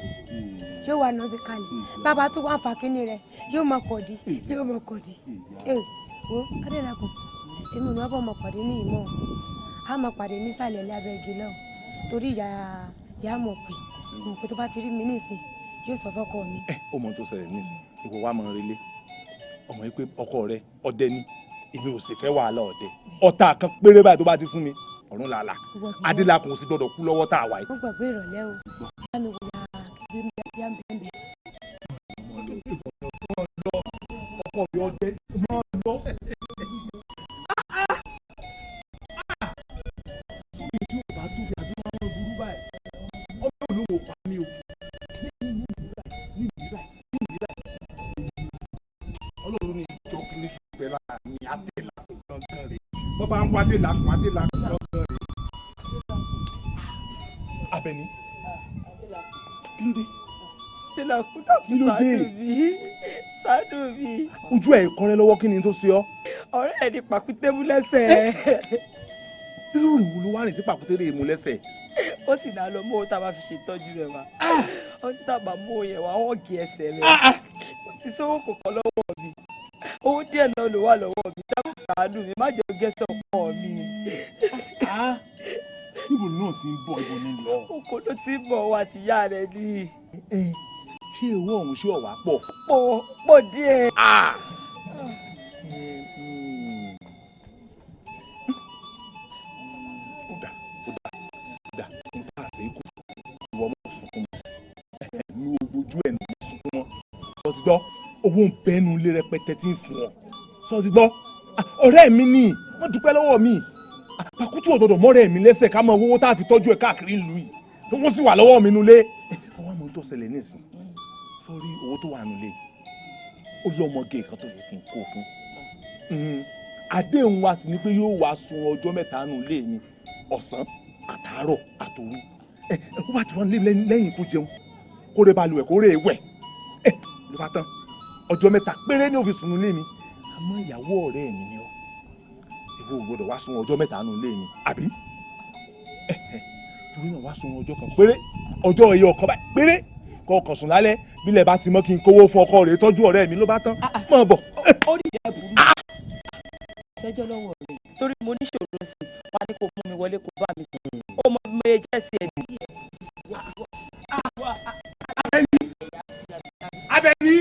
yóò wá nọ́ọ̀sì kalẹ̀. Bàbá tó wá ń fa kínní rẹ̀ yóò mọ kọ̀dí, yóò mọ kọ̀dí. Wo Adélakùn, èmi ò ní wọ́n bọ̀ mọ pàdé ní ìmọ̀ o, a mọ̀ pàdé nísàlẹ̀ lábẹ́ igi náà torí ìyá mọ̀ pé mọ̀ pé tó bá ti rí mi nísìn yóò sọ fọ́kọ mi. Ẹ ó mọ tó ṣẹlẹ̀ nísìn, ìwọ wa máa ń relé ọmọ yìí pé ọkọ rẹ ọdẹ ni, èmi ò sì fẹ́ wàhálà ọdẹ. Ọ̀tá kan péré báyìí tó bá ti fún mi, ọ̀run làálà. Adélakùn ò sì gbọ́dọ̀ kú lọ́wọ́ tá a wà yìí. Mo gbàgbé ìrọ̀lẹ́ o, bá mi wò ya kí bí Ọkọ mi ọdẹ máa lọ. Tí o bá tóbi àbí wọn máa burú báyìí, ọmọ olówó pa mí o. Ọlọ́run ní ìjọ kìíní ṣùgbẹ́ lára mi, Adélakùn gangan rè. Bọ́ bá ń wá Adélakùn, Adélakùn gangan rè. Àbẹ̀ní, kí ló dé? Adélakùn dákun ṣàánú mi, ṣàánú mi. Ojú ẹ̀ kọ́rẹ́ lọ́wọ́, kí ni tó ṣe ọ́? Ọ̀rẹ́ ẹ̀ ní pàkúté mú lẹ́sẹ̀. Irú ìrìn wo ló wá rìn tí pàkúté rè mú lẹ́sẹ̀? Ó sì náà lọ mú owó tá a bá fi ṣètọ́jú rẹ̀ wá. Ó ní tàbá mú òye wá, wọ́n gé ẹsẹ̀ rẹ̀. Ó ti sówó kò kọ́ lọ́wọ́ mi. Owó díẹ̀ náà ló wà lọ́wọ́ mi. Dákun ṣàánú mi, má jẹ́ gẹ́sẹ̀ ọkọ mi. Níbo náà ti ń bọ̀, ibo ni lọ? Oko ló ti ń bọ̀ wá ti yá rẹ̀ ni. Ṣé owó ọ̀hún ṣé ọ̀wá pọ̀? Pọ̀ pọ̀ díẹ̀. Ó dà, ó dà, ó dà, nípa àṣẹ ikú, ìwọ mọ̀ sunkún mọ́. Mi ò gbójú ẹ̀ nù. Sọ ti gbọ́, owó ń bẹnu ilé rẹpẹtẹ tí ń fún ọ. Sọ ti gbọ́, ọ̀rẹ́ mi ni, wọ́n dúpẹ́ lọ́wọ́ mi. Pàkútù òdòdó mọ́rẹ́ mi lẹ́sẹ̀ ká mọ owó tá a fi tọ́jú ẹ̀ káàkiri ìlú yìí. Owó sì wà lọ́wọ́ mi nulẹ̀. Ọwọ́ àmọ́ tó ṣẹlẹ̀ nísìn. Sọ́rí owó tó wà nulẹ̀. Ó lọ́mọge kan tó yẹ kí n kó fún. Àdéhùn wa sì ni pé yóò wá sun ọjọ́ mẹ́ta nulẹ̀ mi. Ọ̀sán, àtàárọ̀, àtòru. Ó bá ti wọ́n lé lẹ́yìn kó jẹun. Kó rè balùwẹ̀, kó rè wẹ̀. Ló bá tán. Ọjọ́ mẹ́ta péré ní ó fi sùn nulẹ̀ mi. Àmọ́ ìyàwó ọ̀rẹ́ mi ni ọ́. Ìwọ ò gbọ́dọ̀ wá sun ọjọ́ mẹ́ta nù ilé mi, àbí? Torí náà wá sun ọjọ́ kan péré, ọjọ́ ẹyọ kan báyìí péré, kọ́ ọkàn sùn lálẹ́, bílẹ̀ bá ti mọ́ kí n kówó fún ọkọ rẹ̀ tọ́jú ọ̀rẹ́ mi ló bá tán, mọ̀ bọ̀. Orí ìyá burú. Ṣẹ́jọ́ lọ́wọ́ rẹ̀ torí mo níṣòro sí i, wá ní kó mú mi wọlé kó bá mi sùn. Ó mọ bí mo yẹ jẹ́ sí ẹ̀. Abẹ́ní! Abẹ́ní!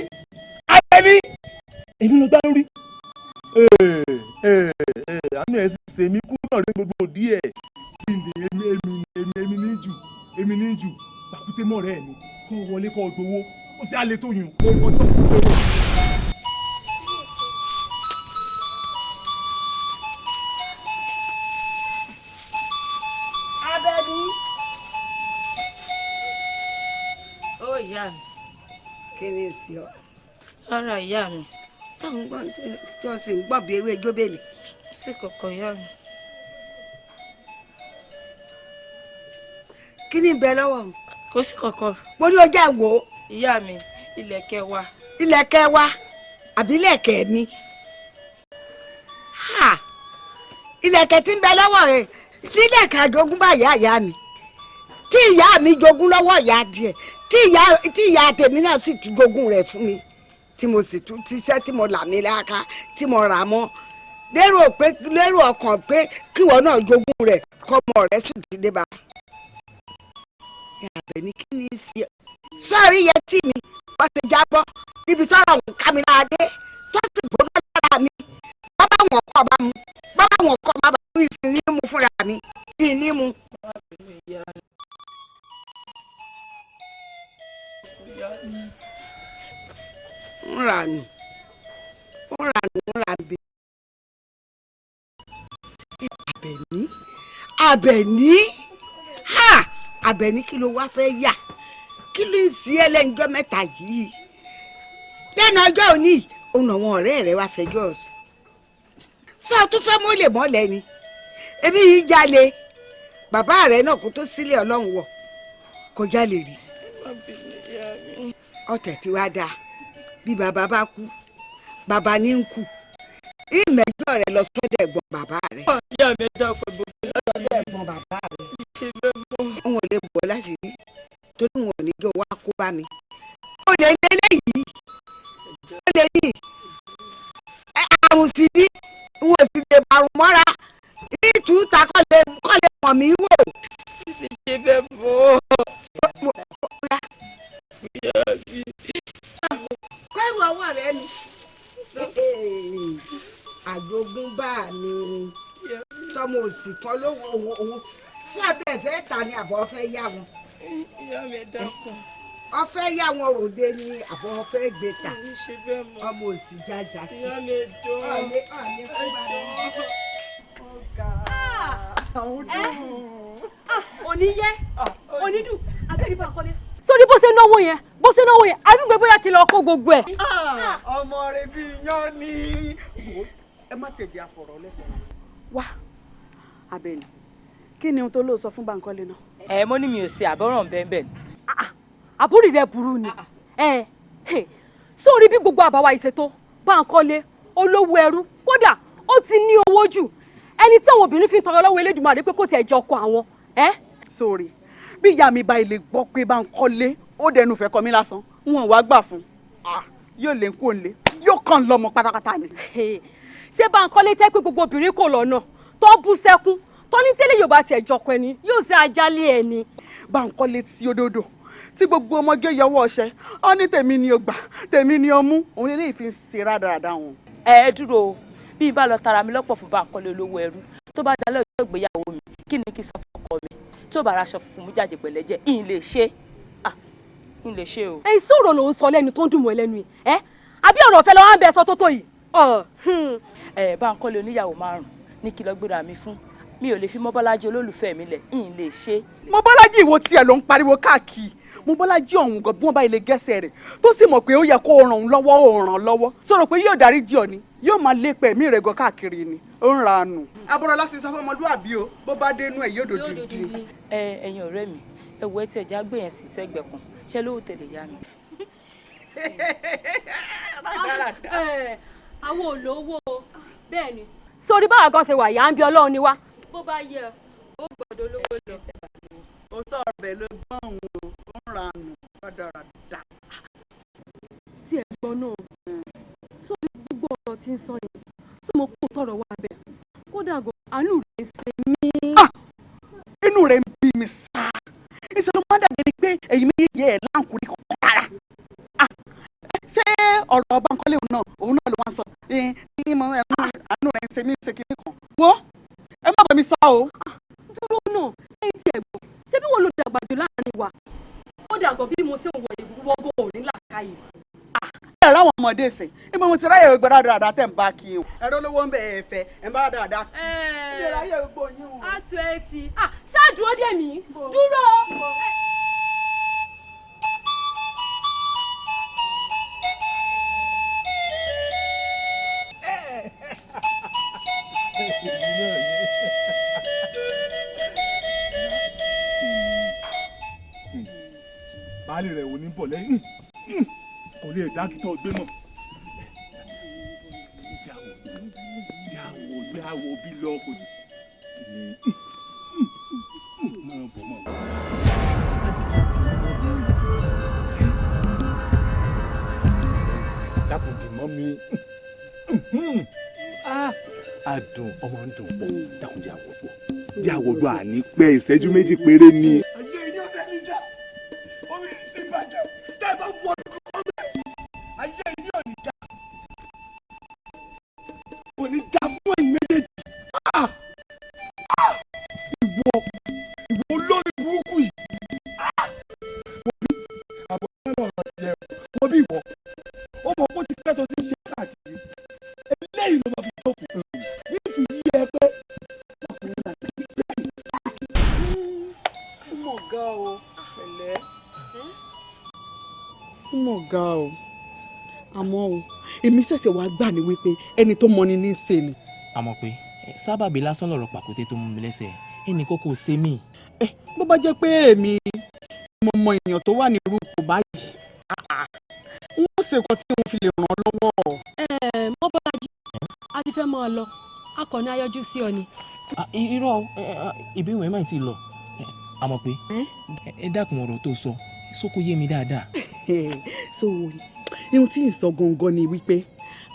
Abẹ́ní! Èmi ló gbá lórí. Àánú ẹ̀ sì ṣe mí kú náà rí gbogbo òdí ẹ̀. Kí ni èmi èmi èmi èmi ní jù èmi ní jù pàkúté mọ́ ọ̀rẹ́ mi kó wọlé kó gbowó ó sì á lè tó yùn ó wọ́n tó kú lówó. Abẹ́ní. Ó ìyá mi. Kí ni sí ọ? Rárá ìyá mi. Táwọn gbọ́n tí wọ́n sì ń gbọ́n bí ewé jóbélé. Sí kọ̀kọ̀ ìyá mi. Kí ni ń bẹ lọ́wọ́ mi? Kò sí kọ̀kọ̀. Mo ní ọjà wò ó. Ìyá mi, ilẹ̀kẹ̀ wa. Ilẹ̀kẹ̀ wa àbí ilẹ̀kẹ̀ mi? Ha! Ilẹ̀kẹ̀ tí ń bẹ lọ́wọ́ rẹ̀ nílẹ̀kẹ̀ àjogúnbá ìyá ìyá mi. Tí ìyá mi jogún lọ́wọ́ ìyá díẹ̀, tí ìyá tèmi náà sì ti jogún rẹ̀ fún mi. Tí mo sì tún tíṣẹ́ tí mo là mí láka tí mo rà mọ́ lérò pé lérò ọkàn pé kíwọ náà jogún rẹ̀ kọ́mọ rẹ̀ sì ti dé bá. Àbẹ̀ní kí ni í ṣe sọ́ọ̀rí yẹn tí mi wọ́n ti jábọ́ níbi tọ́rọ̀ ń ká mi lára dé tó sì gbóná lára mi bábà wọn kọ́ bá mu bábà wọn kọ́ bá mu ìsìn ní mu fúnra mi kí ní mu. Ń rà nù ń rà nù ń rà bí. Àbẹ̀ní Àbẹ̀ní ha Àbẹ̀ní kí ló wá fẹ́ yà kí ló ń sí ẹlẹ́njọ́ mẹ́ta yìí lẹ́nu ọjọ́ òní òun àwọn ọ̀rẹ́ rẹ̀ wá fẹjọ́ ọ̀sùn sọ tún fẹ́ mọ́lẹ̀ mọ́lẹ̀ ni èmi yìí jalè bàbá rẹ̀ náà kó tó sílẹ̀ ọlọ́run wọ̀ kó jalè rí ọ̀tẹ̀ tí wàá dáa bí bàbá bá kú bàbá ní ń kú ìmẹ̀jọ rẹ̀ lọ sọ́dọ̀ ẹ̀gbọ́n bàbá rẹ̀. Ìyá mi dákun bò mí sọ́dọ̀ ẹ̀gbọ́n bàbá rẹ̀. Ṣé bẹ́ẹ̀ mọ́? N ò lè bọ̀ láṣìírí torí wọn ò ní jọ wá kó bá mi. Ó lè lé léyìí ó lè ní àrùn sí bí n ò sì lè bàrùn mọ́ra ìtúta kọ́ lè mọ̀ mí wò. Ṣé bẹ́ẹ̀ mọ́? Ìyá mi. Kẹ́rù ọwọ́ rẹ ni. Àjogúnbá mi tọmọ òsì kan lówó owó owó tí ọbẹ̀ fẹ́ ta ni àbọ̀ fẹ́ yá wọn. Ìyá mi dákun. Ọfẹ́ yá wọn ròde ni àbọ̀ fẹ́ gbé ta. Ṣé bẹ́ẹ̀ mọ́? Ọmọ òsì jájà sí. Ìyá mi jọ̀ọ́. Ọ̀lẹ́ ọ̀lẹ́ kó bá mi. Oníyẹ onídùn abẹ́rẹ́ bá kọ́lé. Sórí bó ṣe náwó yẹn bó ṣe náwó yẹn àbí gbé bóyá kí lọ kó gbogbo ẹ̀. Ọmọ rẹ bí iyán ni. Ẹ má tiẹ̀ di àfọ̀rọ̀ lẹ́sẹ̀. Wá Àbẹ̀ní kí ni ohun tó lóò sọ fún Bánkọ́lé náà. Ẹ mo ní mi ò ṣe àbọ̀ràn bẹ́ẹ̀ bẹ́ẹ̀ ni. Àbúrò rẹ burú ni sórí bí gbogbo àbáwá ìṣètò Bánkọ́lé olówó ẹrú kódà ó ti ní owó jù ẹni tí àwọn obìnrin fi ń tọrọ lọ́wọ́ Elédùmarè pé kò tiẹ̀ jẹ ọkọ àwọn. Sórí bí ìyá mi bá ilé gbọ́ pé Bánkọ́lé ó dẹnu fẹ́ kọ mí lásán wọn wá gbà fún yóò lè kó lè yóò kàn lọ́mọ pátápátá ni. Ṣé Bánkọ́lé tẹ́ pé gbogbo obìnrin kò lọ́nà tó bú sẹ́kún tó ní tẹ́lẹ̀ yóò bá tiẹ̀ jọkọ ẹni yóò ṣe ajálé ẹni. Bánkọ́lé tí ó dòdò tí gbogbo ọmọge yọwọ́ ọṣẹ ọ ní tèmi ni ó gbà tèmi ni ó mú òun lè fi ń ṣe rádaràda wọn. Ẹ dúró o bí ibà lọ tara mi lọ́pọ̀ fún Bánkọ́lé olówó ẹrú tó bá dalẹ́ ọjọ́ ìgbéyàwó mi kí ni kí n sọ fún ọkọ mi tó bá raṣọ funfun mú jáde pẹ̀lẹ́jẹ̀ ìyìn lè ṣe. N lè ṣe o. Ẹ̀yin sọ̀rọ̀ ló ń sọ lẹ́nu tó ń dùn mọ́ ẹ lẹ́nu yìí ẹ́, àbí ọ̀rọ̀ ọ̀fẹ́ lọ́wọ́ ń bẹ sọ tó tó yìí? Ẹ Báńkọ́lé oníyàwó márùn-ún ní kí lọ gbéra mi fún mi, ò lè fi Mọ́bọ́lájí olólùfẹ́ mi lẹ̀, n lè ṣe. Mọ́bọ́lájí ìwo tiẹ̀ ló ń pariwo káàkiri. Mọ́bọ́lájí ọ̀hún gan, bí wọ́n bá ilé gẹ́sẹ̀ rẹ̀ tó sì mọ̀ pé ó yẹ kó ràn òun lọ́wọ́, ó ràn lọ́wọ́, sọ̀rọ̀ pé yóò dárí jì ọ́ ni, yóò máa lépa ẹ̀mí rẹ̀ gan káàkiri ni, ó ń ra àánú. Àbọ̀rọ̀ lọ́sìn sọ fún ọmọlúwàbí o, bó bá dénú ẹ̀ yóò dòdì dì. Ẹ ẹ̀yin ọ̀rẹ́ mi, ẹ wo, ẹ tí ẹja gbé yẹn sí sẹ́gbẹ̀ẹ́ kan, ṣé lówó tẹ́lẹ̀ yá mi. Àwọn olówó bẹ́ẹ̀ ni. Sórí báwa gan ṣe wà yá ń bí Ọlọ́run ni wá. Bó bá yẹ ó gbọ́dọ̀ lówó lọ. Òótọ́ ọbẹ̀ ló gbọ́n òun o, ó ń ra àánú rádaràda. Tí ẹ gbọ́ náà, sórí gbogbo ọ̀rọ̀ tí ń sọ yẹn tó mo kó tọrọ wá bẹ̀, kódà gan àánú rẹ̀ ṣe mí. Inú rẹ̀ ń bí mi sá, ìṣòro máa ń dàbí ẹni pé ẹ̀yin méjèèjì ẹ̀ láǹkùrí kankan rárá. Ṣé ọ̀rọ̀ Bánkọ́lé òun náà ló wá ń sọ ní mo àánú rẹ̀ ń ṣe mí ṣe kinní kan. Wo, ẹ má bà mí sá o. Dúró náà, ẹ̀yin tí ẹ gbọ́, ṣé bí wọ́n ló dàgbà jù láàrin wa? Ó dàgbọ́ bí mo ti ń wọ ìwọ́gbọ́ òní làákàyè. Ẹ ráwọn ọmọdé sìn níbo mo ti ráyè gbọ́ dáadáa tẹ̀ ń bá kí n. Ẹ̀rọ lówó ń bẹ ẹ̀fẹ̀ ẹ̀ ń bá dáadáa. Ẹ ráyè gbọ́ yín o. A tu ẹ ti ṣáà dúró dè mí, dúró. Baálé rẹ̀ wò ní bọ̀ lẹ́yìn, kò lè dá kí tó gbé mọ̀. Jáwọ́ gbé àwọ̀ bí lọ kò sí. Máa bọ̀ mọ̀. Dákun dì mọ́ mi. Adùn ọmọ ń dùn pọ̀, dákun jẹ́ àwọ̀ pọ̀. Jẹ́ àwọ̀ gbọ́, àní pẹ́ ìṣẹ́jú méjì péré ni. Èmi ṣẹ̀ṣẹ̀ wàá gbà ní wípé ẹni tó mọni ní í ṣe ni. Àmọ́ pé sábàbí lásán lọ̀rọ̀ pàkúté tó mú mi lẹ́sẹ̀, ẹnì kan kò ṣe mí. Bó bá jẹ́ pé èmi mo mọ èèyàn tó wà ní irú ipò báyìí, wọ́n ṣe nǹkan tí wọ́n fi lè ràn án lọ́wọ́. Mọ́bọ́lájí, a ti fẹ́ máa lọ, akọni ayọ́jú sí ọ ni. Irọ́, ìbéèrè ẹ̀ máa ti lọ. Àmọ́ pé ẹ dákun, ọ̀rọ̀ tó sọ sóko yé mi dáadáa. So ihun tí ń sọ gangan ni wípé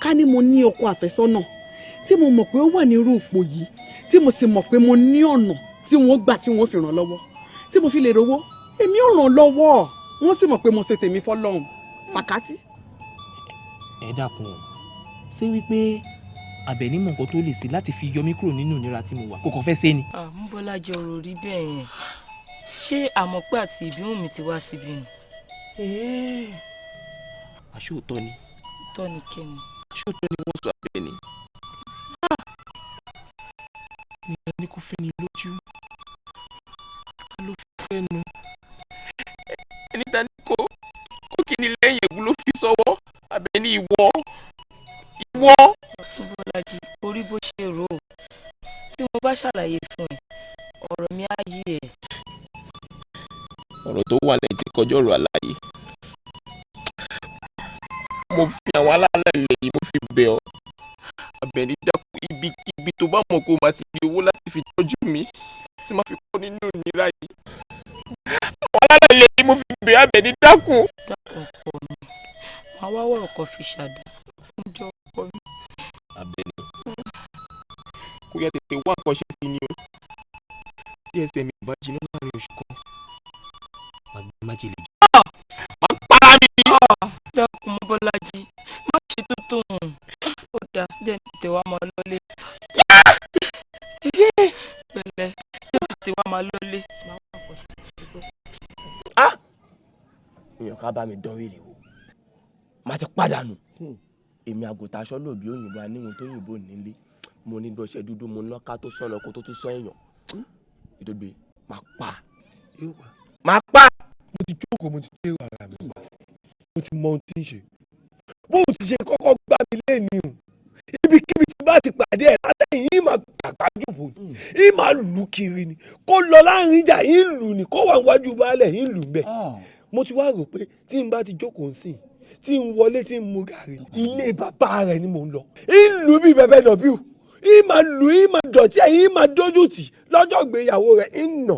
ká ní mo ní ọkọ àfẹ́sọ́nà tí mo mọ̀ pé ó wà ní irú ipò yìí, tí mo sì mọ̀ pé mo ní ọ̀nà tí wọ́n gbà tí wọ́n fi ràn lọ́wọ́, tí mo fi lè rówó, èmi ò ràn lọ́wọ́, wọ́n sì mọ̀ pé mo ṣe tèmi fọ́lọ́run fàkátì. Ẹ dákun o, ṣé wípé Àbẹ̀ní mọ̀ nǹkan tó lè ṣe láti fi yọ mí kúrò nínú ìnira tí mo wà, kò kàn fẹ́ ṣe ni. Mọ́bọ́lájí, ọ̀rọ̀ rí bẹ́ẹ̀ yẹn, ṣé Àmọ̀pé àti Ìbíwùnmí ti wá síbí ni? Àṣé òótọ́ ni. Tọ́ ni kí ni? Àṣé òótọ́ ni wọ́n sọ Àbẹ̀ní. Ní ẹni kò fẹ́ ni lójú, ká ló fi sẹ́nu. Ẹni ta ni kò kí ni lẹ́yìn ègún ló fi sọ́wọ́. Àbẹ̀ní, ìwọ ìwọ. Bọ́lájí, orí bó ṣe rò ó, tí mo bá ṣàlàyé fún ẹ, ọ̀rọ̀ mi á yé ẹ. Ọ̀rọ̀ tó wà lẹ́yìn tí kọjá ọ̀rọ̀ àlàyé. Mo fi àwọn alálẹ̀ ilẹ̀ yìí, mo fi bẹ̀ ọ́. Àbẹ̀ní, dákun, ibikíbi tó bá mọ̀ kó máa ti di owó láti fi tọ́jú mi tí máa fi kọ́ nínú ìnira yìí. Àwọn alálẹ̀ ilẹ̀ yìí mo fi bẹ̀ ọ́, Àbẹ̀ní, dákun. Dákun ọkọ mi, màá wá wọ̀rọ̀ kan fi ṣàdá jọ ọkọ mi. Àbẹ̀ní, kó yá tètè wá nǹkan ṣe sí ni o. Tí ẹsẹ̀ mi ò bá jiná láàrin oṣù kan, màá gbé májèlé jẹ. Màá para mi. Dákun Mọ́bọ́lájí, má ṣe tó tóun, ó dáa, jẹ́ ní tètè wá máa lọ́lé. Pẹ̀lẹ́, jẹ́ ní tètè wá máa lọ́lé. Èèyàn ká mi dán wèrè o, má ti pàdánù. Èmi àgùntàn aṣọ lòbí òyìnbó aníhun tó yìnbó nílé, mo ní dọ̀ṣẹ́ dúdú, mo ná ká tó sọ̀nà kó tó tún sọ èèyàn. Ìdògbé máa pa. Máa pa. Mo ti jókòó, mo ti dé ara mi pa, mo ti mọ ohun tí ń ṣe. Bóun ti ṣe kọ́kọ́ gbá mi léèní o, ibikíbi tí bá ti pàdé ẹ̀ látẹ̀yìn yìí máa kàkà jùbò ni, yìí máa lù kiri ni, kó lọ láàrin ìjà yìí lù ní, kó wà níwájú baálẹ̀ yìí lù mbẹ̀. Mo ti wá rò pé tí n bá ti jókòó ń sìn, tí n wọlé, tí n mu gàrí, ilé bàbá rẹ̀ ni mò ń lọ. Ìlú bíi bẹ̀bẹ̀ nà bíu, yìí máa lù, yìí máa dọ̀tí ẹ̀, yìí máa dójú tì lọ́jọ́ ìgbéyàwó rẹ̀, ìnà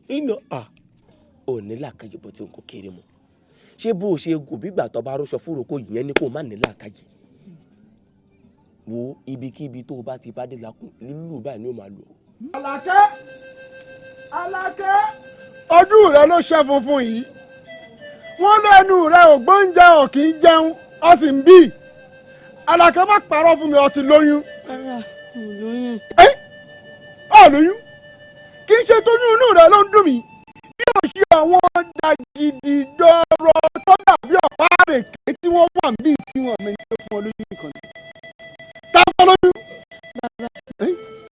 ìnà à. Ò ní làákàyè bó ti ń kó kéré mọ́. Ṣé bó o ṣe gò bí ìgbà tó bá rọṣọ fúrokó ìyẹn ni kó o má ní làákàyè? Wo ibikíbi tó o bá ti bá dé lakùn lílù báyìí ni ó máa lò. Àlàkẹ́, Àlàkẹ́, ojú rẹ ló ṣe funfun yìí, wọ́n lẹ́nu rẹ ò gbóúnjẹ, ò kì í jẹun, ó sì ń bì. Àlàkẹ́, má parọ́ fún mi, ó ti lóyún. Rárá, mi ò lóyún. Ẹ ò lóyún? Kì í ṣe tóyún inú rẹ ló ń dùn mí, bí ó ṣe àwọn dàgìdì dọ̀rọ̀ tó dàbí ọ̀pá àrèké tí wọ́n wà níbí tí wọ́n mẹ́ni tó fún ọ lóyún nìkan ni. Tá a fọ́ lóyún. Bàbá,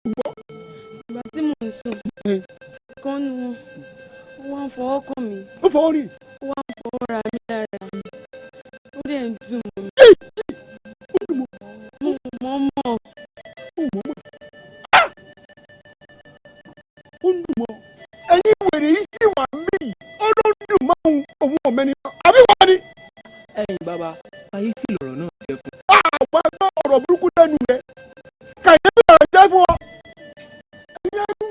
ìgbà tí mò ń sùn, kan nu wọn, ó wá ń fọwọ́ kàn mí. Ó fọwọ́ rí. Ó wá ń fọwọ́ ra mí lára, ó dẹ̀ ń dùn mọ́ mi. Mo mọ̀ mọ̀. Ó ń dùn mọ́. Ẹ̀yin wèrè yìí sì wà níbí yìí, ó ló ń dùn mọ́ òun, òun ò mẹ́ni náà. Àbí wọ́n ni? Ẹ̀yin bàbá, kàyéfì lọ̀rọ̀ náà jẹ́ fún. Àwọn ẹgbẹ́ ọ̀rọ̀ burúkú lẹ́nu rẹ̀, kàyéfì lọ̀rọ̀ jẹ́ fún ọ. Ẹ̀yin ẹrú,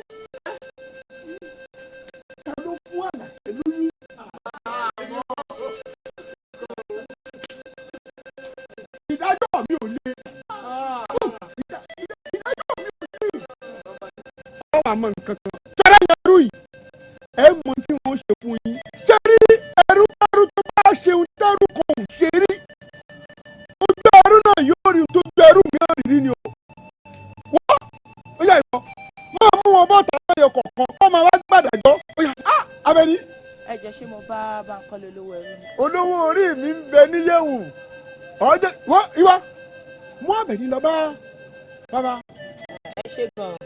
ta ló fún Àlàkẹ́ lóyún? Ìdájọ́ mi ò le. Ìdájọ́ mi ò le. Ọ wà mọ nǹkan kan. Ṣẹ́rẹ́ yẹn ẹrú yìí, ẹ mọ tí wọ́n ṣe fún yín. Ṣé rí ẹrú ẹrú tó bá ṣeun tẹ́rù kan ò ṣe rí? Ojú ẹrú náà yóò rí tó ju ẹrú mìíràn rí ni o. Wọ́n ó yà ìwọ máa mú wọn bọ́ta lọ́yọ̀ kọ̀ọ̀kan kó máa wá gbàdájọ́. Ó yà á Abẹ́ní. Ẹ jẹ́ ṣé mo bá Bánkọ́lé olówó ẹrú ni. Olówó orí mi ń bẹ níyẹ̀wù. Ọjọ́ wọ́n ìwà mú Abẹ́ní lọ bá bàbá. Ẹ ṣe gan-an.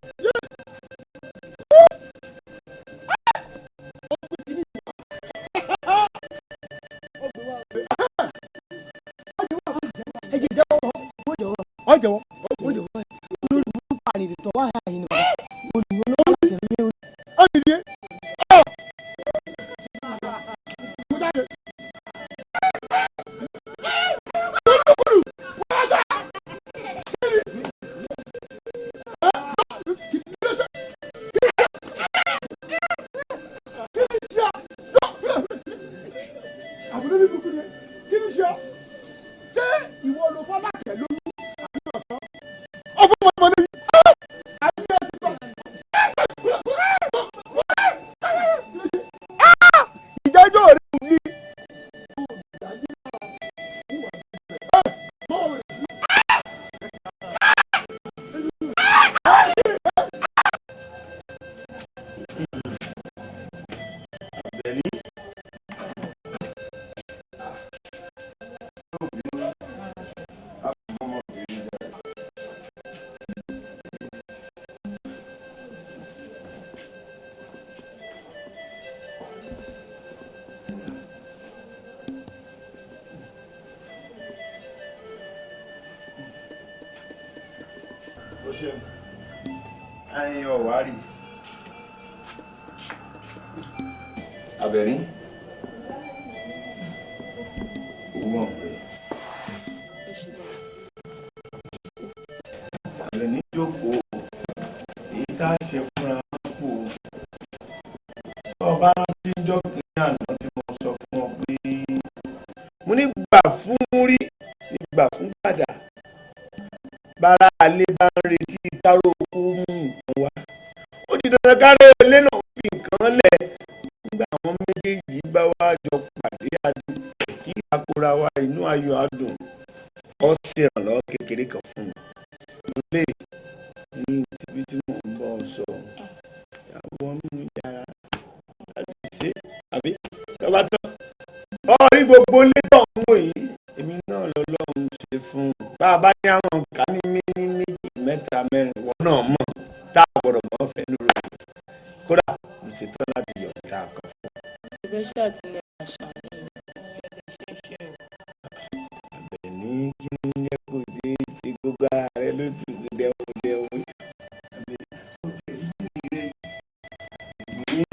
Ọjọ́wọ́. Ọjọ́wọ́. Olórí burúkú àrètò wà láàyè ni bàbá. Olùwọ́n ló wà tẹ̀lé orí. Ó dìde. Àbúrò ní kúkú ni kí ni ṣe ọ? Ṣé ìwọ ló fọlákẹ́ lóyún àbí ọ̀tọ̀? Ọ̀fọ̀ mọ̀ lóyún. Ayé ẹ ti bọ̀. Ìdájọ́ rẹ̀ ò ní. Ó ṣeun, ayin ọ̀wárí. Àbẹ̀ní, owó ọ̀pẹ. Àbẹ̀ní, jókòó, èyí tá a ṣe fúnra wọn kú o. Tó o bá rántí jọ́ kìíní àná tí mo sọ fún ọ pé mo ní gbà fún rí ní gbà fún gbàdà, bára alé bá ń retí káró oko mú nǹkan wá, ó di dandan káró ilé náà fi nǹkan lẹ̀. Nígbà àwọn méjèèjì bá wá jọ pàdé adùn kí akóra wa inú ayọ̀ adùn, ó ṣèrànlọ́wọ́ kékeré kan fún mi lè ní tìbí tí mò ń bọ̀ sọ àwọn nínú yàrá láti ṣe àbí tọ́ba tán. Ọ̀rí gbogbo létọ̀ ń wò yìí, èmi náà lọ́lọ́run ṣe fún un. Bá a bá ní àwọn nǹkan ní méjì méjì mẹ́ta mẹ́rin, wọn náà mọ̀ tá a gbọ́dọ̀ mọ́ fẹ́ lórí. Kódà mo ṣetán láti yọ̀ǹda kan fún ọ. Ìfẹ́ ṣàtìlẹ́yìn àṣà mi ṣe o. Àbẹ̀ní, kí ni yẹ kó ṣe é ṣe gbogbo ara rẹ ló tutù dẹ́wọ́ dẹ́wọ́. Àbẹ̀ní, ó ti rí ìrè ní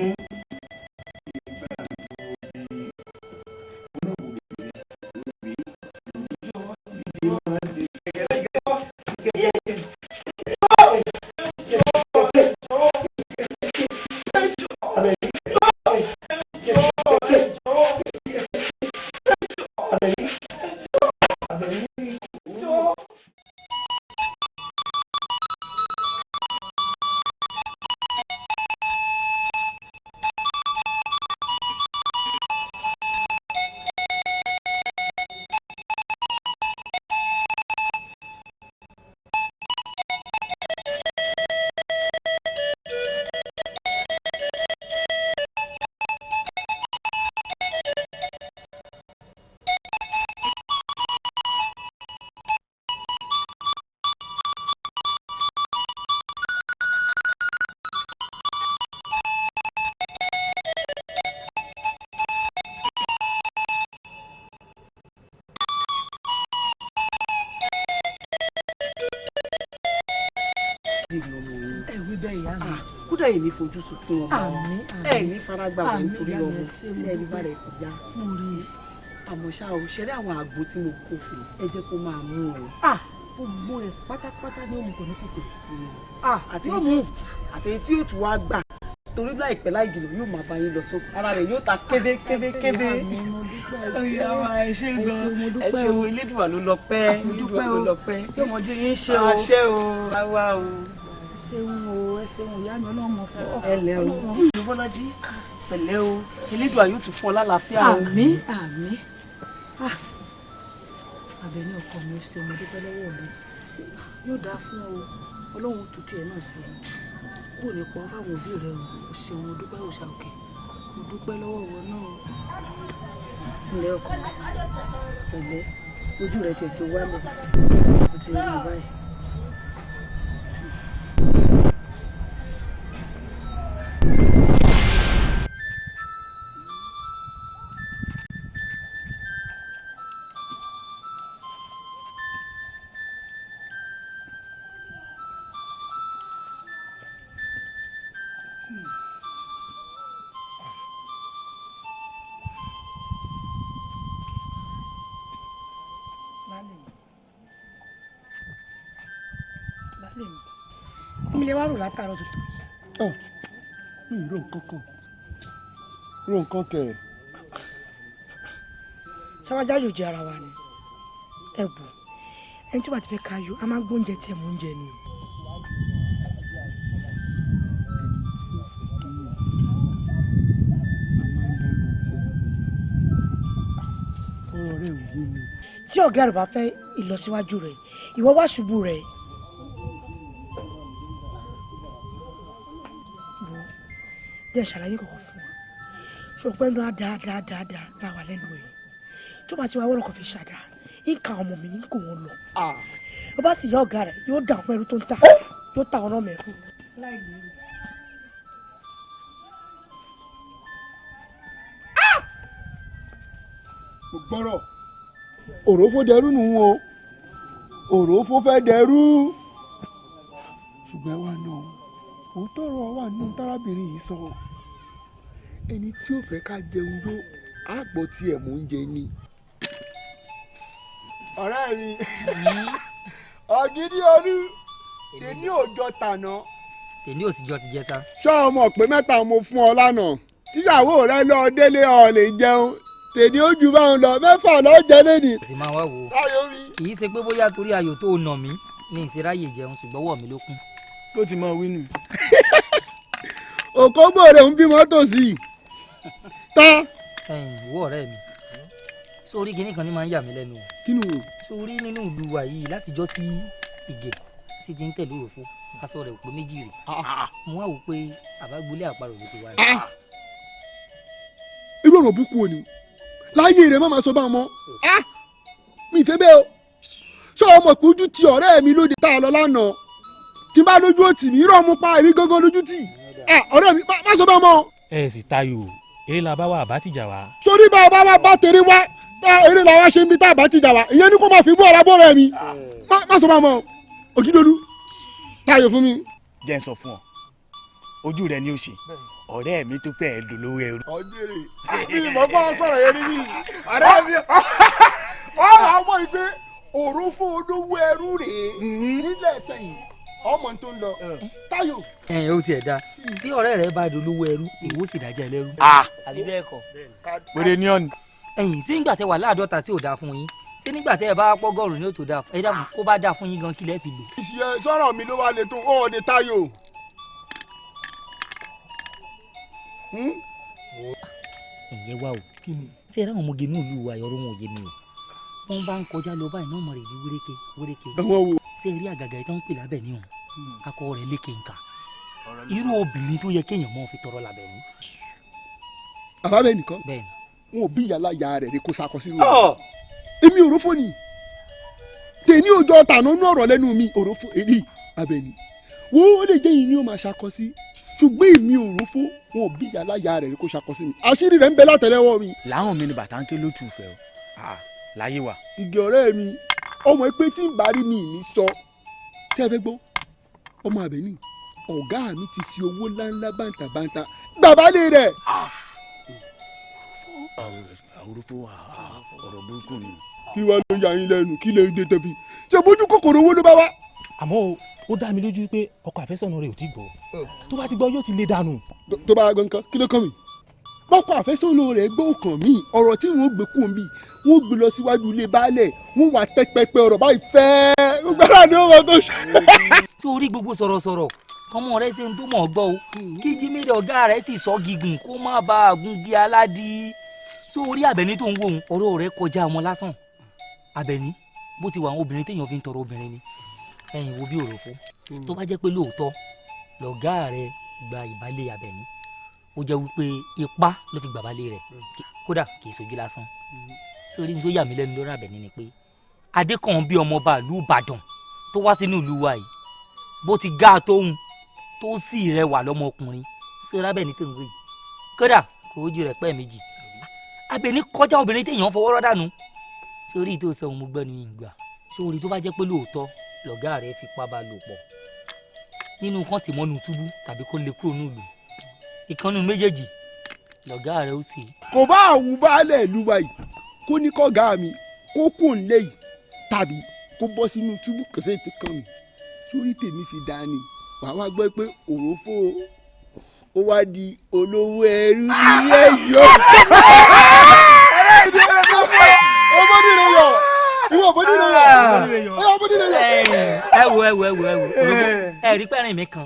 Ẹ wí bẹ́ẹ̀, ìyá mi. Kódà èmi fojú sunkún ọmọ. Àmín, àmín. Ẹ ní faragbà wẹ̀ Àmín, nítorí ìyá mi, ọmọ ẹ ṣé, mo tí ẹni bá dúpẹ́. rẹ̀ ti já. Àmọ́ ṣá o, ṣẹlẹ̀ àwọn àgbo tí mo kó fún ẹ jẹ́ kó máa mú o. Ah, gbogbo rẹ̀ pátápátá ní òmù kò ní kùtù. Ah, àti yóò mú. Àti èyí tí yóò tún wá gbà torí láìpẹ́ láì jìnnà yóò máa bá yín lọ sókè, ara rẹ̀ yóò ta kébé kébé kébé. Ìyá wa, ẹ ṣé gan, ẹ ṣé o, Elédùà ló lọ pẹ́, Elédùà ló lọ pẹ́. Yóò mọ jí yín ṣe o. Àṣẹ o, àwa o. Ẹ ṣeun o, ẹ ṣeun ìyá mi, Ọlọ́run mọ̀ fún ọ. Ẹ lẹ́ o, ìlú Bọ́lájí, pẹ̀lẹ́ o, Elédùà yóò tún fún ọ lálàáfíà o. Àmín, àmín. Ah, Àbẹ̀ní ọkọ mi, ṣe mo dúpẹ́ lọ́wọ́ rẹ. Yóò dáa fún ọ, Ọlọ́run tún tiẹ̀ náà ṣe. Kò ní pọ̀ fáwọn òbí rẹ o. O ṣeun, mo dúpẹ́ òòṣà òkè. Mo dúpẹ́ lọ́wọ́ ìwọ náà o. Ǹlẹ́ ọkọ mi, pẹ̀lẹ́, ojú rẹ tiẹ̀ ti wálẹ̀, o ti rí i báyìí. Baálé mi, baálé mi, mi lè wá rò látàárọ̀ tó tó yìí. Ọ mi ì ro nǹkan kan, ro nǹkan kẹ. Sáwájá yóò jẹ ara wa ni. Ẹ wò, ẹni tí wàá ti fẹ́ ká yó, a máa ń gbóúnjẹ tí ẹ̀ mú oúnjẹ ni o. Ọ̀rọ̀ rẹ ò yé mi. Tí ọ̀gá rẹ̀ bá fẹ́ ìlọsíwájú rẹ̀, ìwọ wá ṣubú rẹ̀. Wo, díẹ̀ ṣàlàyé kọ̀ọ̀kan fún wa. Ṣùgbọ́n ẹnu àdáadáa la wà lẹ́nu ẹ̀. Tó bá ti wá wọ́rọ̀ kan fi ṣàdá, ń ka ọmọ mi ń kó wọn lọ. Bó bá sì yá ọ̀gá rẹ̀, yóò dà ọmọ ẹrú tó ń tà, yóò ta ọ̀nà mẹ́rú. Mo gbọ́rọ̀ òrófó dẹrú nù ú o, òrófó fẹ́ dẹrú, ṣùgbọ́n ẹ wá náà, òótọ́ ọ̀rọ̀ wà nínú tárábìnrin yìí sọ. Ẹni tí ó fẹ́ ká jẹun yó, àgbọ̀ tiẹ̀ mò ń jẹ ni. Ọ̀rẹ́ mi ọ̀gídí olú, tèmi ò jọ tàná. Tèmi ò sì jọ ti jẹta. Ṣọ́ ọmọ pé mẹ́ta mo fún ọ lánàá tíyàwó rẹ lọ délé, ọ lè jẹun. Tèmi ó ju báwọn lọ, mẹ́fà lọ jẹ lẹ́nìí. Sì máa wá wò ó, kì í ṣe pé bóyá torí ayò tó nà mí ní ìṣeráyè jẹun, ṣùgbọ́n ọwọ́ mi ló kún. Bó ti mọ wí nù. Òkógbò rẹ̀ ń bímọ tòsí tá. Ẹ̀yin ìwọ ọ̀rẹ́ mi, sórí kinní kan ní máa ń yà mí lẹ́nu o. Kí ni o? Sórí nínú ìlú wa yìí, látijọ́ tí Ìgè sì ti ń tẹ̀lé òròfó, aṣọ rẹ̀ ò pé méjì rè. Mo wá wò pé àbágbélé àparò ló ti wá rẹ̀. Irú ọ̀rọ̀ búkú wo ni? Láyé rẹ̀ má máa sọ bá wọn mọ́. Mi ìfẹ́ bẹ́ẹ̀ o. Ṣé ọmọ pé ojú ti ọ̀rẹ́ mi lóde tá a lọ lánàá? Tí n bá lójú òtì mi, irọ́ mu pa èmi gángan lójú tì. Ọ̀rẹ́ mi má sọ bá mọ́. Ẹ sì tayò, eré la bá wà àbá tìjà wá. Sórí bá a bá wá bá tèrè wá, eré la wá ṣe ń bí tá a bá tìjà wá. Ìyẹn ni kó máa fi bú ọ̀rá bọ́ rẹ̀ mi. Má sọ bá mọ́. Ògídolú, tayò fún mi. Jẹ́ n sọ fún ọ, ojú rẹ ni ó ṣe, ọ̀rẹ́ mi tó fẹ́ẹ́ dolówó ẹrú. Ọ̀jẹ̀rẹ̀ mi ìmọ̀ bá sọ̀rọ̀ yẹn níbí. Ọ̀rẹ́ mi ọ̀rọ̀ àwọn ìgbé òrófó olówó ẹrú rèé nílẹ̀ sẹ́yìn ọmọ tó ń lọ Táyọ̀. Ẹ ó tiẹ̀ da tí ọ̀rẹ́ rẹ bá dolówó ẹrú, ìwọ sì dájẹ́ ẹlẹ́rú. Àbí bẹ́ẹ̀ kọ́. Wèrè ni ọ̀nì. Ẹ̀yin sí nígbà tẹ wà láàdọ́ta tí ò dáa fún yín, ṣé nígbà tẹ ẹ bá pọ́gọ́rùn ní òtò dáa fún ẹ dákun kó bá dáa fún yín gan kílẹ̀ fi lò. Ìṣe sọ̀rọ̀ mi ló wá le tó ọ̀ọ́dẹ Táyọ̀. Ẹ̀yẹ wa o, ṣé ẹ ráwọn ọmọge ní ìlú wa yọrọ wọn ò yé mi o. Wọ́n bá ń kọjá lọ báyìí náà mọ̀ rẹ̀ bí wéréke wéréke. Ṣé ẹ rí àgàgà yìí tó ń pè lábẹ́ ní òun, akọ rẹ̀ lékè nǹka. Irú obìnrin tó yẹ kéèyàn mọ́ fi tọrọ lábẹ́ ní. Àbábẹ́ nìkan bẹ́ẹ̀ni wọn ò bí ìyá láyà rẹ̀ ní kó sakọ sínú rẹ̀. Èmi òrófó ni tèmi òjò tànà nú ọ̀rọ̀ lẹ́nu mi òrófó èyí abẹ́ni wo ó lè jẹ́ yìí ni ó máa ṣakọ sí, ṣùgbọ́n èmi òrófó wọn ò bí ìyá láyà rẹ̀ ní kó ṣakọ sí mi. Àṣírí rẹ̀ ń bẹ látẹ̀lẹ́wọ́ mi. Láwọn mi ni bàtà ń ké lótú ìfẹ́ o, láyé wa. Ìgè ọ̀rẹ́ mi ọmọ pé tí ń bá rí mi ní sọ tí ẹ fẹ́ gbọ́, ọmọ Àbẹ̀ní ọ̀gá mi ti fi owó ńláńlá bàǹtàbàǹtà gbàbálẹ̀ rẹ̀. Òrófó ọ̀rọ̀ burúkú ni. Kí wàá ló yà yín lẹ́nu, kí lè dé tẹ̀bi ṣe bójú kòkòrò owó ló bá wá. Àmọ́ ó dá mi lójú pé ọkọ àfẹ́sọ̀nà rẹ̀ ò tí gbọ́, tó bá ti gbọ́ yóò ti lé dànù. Tó bá gbọ́ nǹkan kí ló kàn mí? Bọ́kọ àfẹ́sọ̀nà rẹ̀ gbọ́ kàn mí, ọ̀rọ̀ tí wọ́n gbé kún mi wọ́n gbé lọ síwájú ilé baálẹ̀, wọ́n wà tẹ́ pẹpẹ ọ̀rọ̀ báyìí fẹ́ẹ́ gbogbo ara ni ó wọ́n tó ṣe. Tí orí gbogbo sọ̀rọ̀sọ̀rọ̀ kọ́mọ rẹ ṣe ń tó mọ̀ gbọ́ o, kí Jímìrì ọ̀gá rẹ̀ sì sọ gígùn kó má bàa gungi aládìí. Sórí Àbẹ̀ní tó ń wò ó, ọ̀rọ̀ rẹ̀ kọjá wọn lásán. Àbẹ̀ní bó ti wà àwọn obìnrin téèyàn fi ń tọrọ obìnrin ni. Ẹ̀yin wo bí òròfó tó bá jẹ́ pé lóòótọ́ lọ̀gá rẹ̀ gba ìbálẹ̀ Àbẹ̀ní, ó jẹ́ wípé ipá ló fi gbàbálẹ̀ rẹ̀, kódà kì í sojú lásán. Sórí tó yà mí lẹ́nu lórí Àbẹ̀ní ni pé Adékànbí ọmọọba ìlú Ìbàdàn tó wá sínú ìlú wa yìí, bó ti gá tóun tó sì rẹwà lọ́mọkùnrin, sórí Àbẹ̀ní tó ń wé yìí kódà kò ojú rẹ̀ pẹ́ méjì. Àbẹ̀ní kọjá obìnrin téèyàn fọwọ́ rọ́ dànù. Sórí tó sọ ohun mo gbọ́ ni ìgbà. Sórí tó bá jẹ́ pé lóòótọ́ lọ̀gá rẹ̀ fipá bá lò pọ̀ nínú kan tì mọ́nu túbú tàbí kó lè kúrò nílùú, ìkànnì méjèèjì lọ̀gá rẹ̀ ó sì. Kò bá àwù baálẹ̀ ìlú wa yìí kó ní kọ́gá mi kó kù nílé yìí tàbí kó bọ́ sínú túbú, kò sí ètò kan mi. Sórí tèmi fi dá ni wàá wá gbọ́ pé òrófó ó wá di olówó ẹrú ní ẹ̀yọ́. Ẹ wo ẹ wo ẹ wo ẹ wo ẹ rí pẹ́rìn mi kan,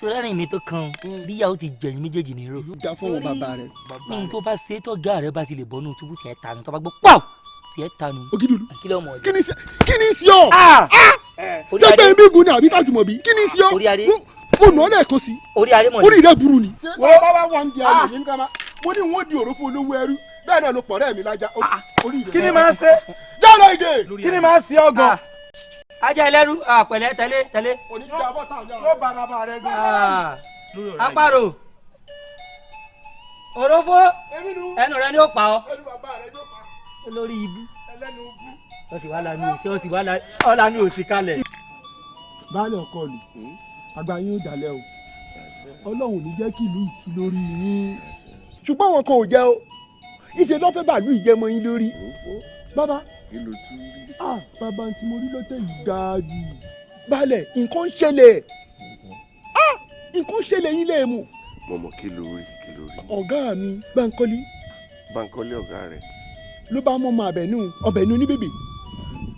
sórí ẹ̀rìn mi tó kan bí ìyàwó ti jẹ̀yìn méjèèjì ní rò. Dá fún wọn bàbá rẹ. Ní tó bá ṣe tọ́gá rẹ bá ti lè bọ́nú túbú tiẹ̀ tanu, tó bá gbọ́ pàù tiẹ̀ tanu. Ògídùlù kí ni sí ọ? Dẹ́gbẹ́ bí gun ni àbí kájùmọ̀ bí kí ni sí ọ? Mo nà ọ́ lẹ́ẹ̀kan sí orí rẹ burú ni. Wọ́n bá wá wà ń di ayò yìí nǹkan mo ní wọ́n di òrófó olówó ẹrú bẹ́ẹ̀ náà ló pọ̀ rẹ́ mi lájà orí rẹ. Kí ni máa ń ṣe? Jọ́lọ̀ ìgè. Kí ni máa ń ṣe ọgàn? Ajá ẹlẹ́rú pẹ̀lẹ́ tẹ̀lé tẹ̀lé. Yóò bára bá rẹ gan. Àparò òrófó ẹnu rẹ ni ó pa ọ. Olórí ibú. Ó sì wá lanu òsì, ó sì wá lanu òsì kalẹ̀. Baálé ọkọ lù, àgbà yín ó dalẹ̀ o, Ọlọ́run ò ní jẹ́ kí ìlú ìtú lórí yín. Ṣùgbọ́n àwọn kan ò jẹ́ o, ìṣe ló fẹ́ bàálù ìjẹmọ yín lórí. Bàbá bàbá tí mo rí lọ́tẹ̀ yìí dáa jù. Baálẹ̀ nǹkan ń ṣẹlẹ̀, nǹkan ń ṣẹlẹ̀ yín lè mú. Mo mọ̀ kí lórí kí lórí. Ọ̀gá mi Bánkọ́lé. Bánkọ́lé ọ̀gá rẹ̀. Ló bá mọ́ ọmọ Àbẹ̀ní Ọbẹ̀ní oníbèbè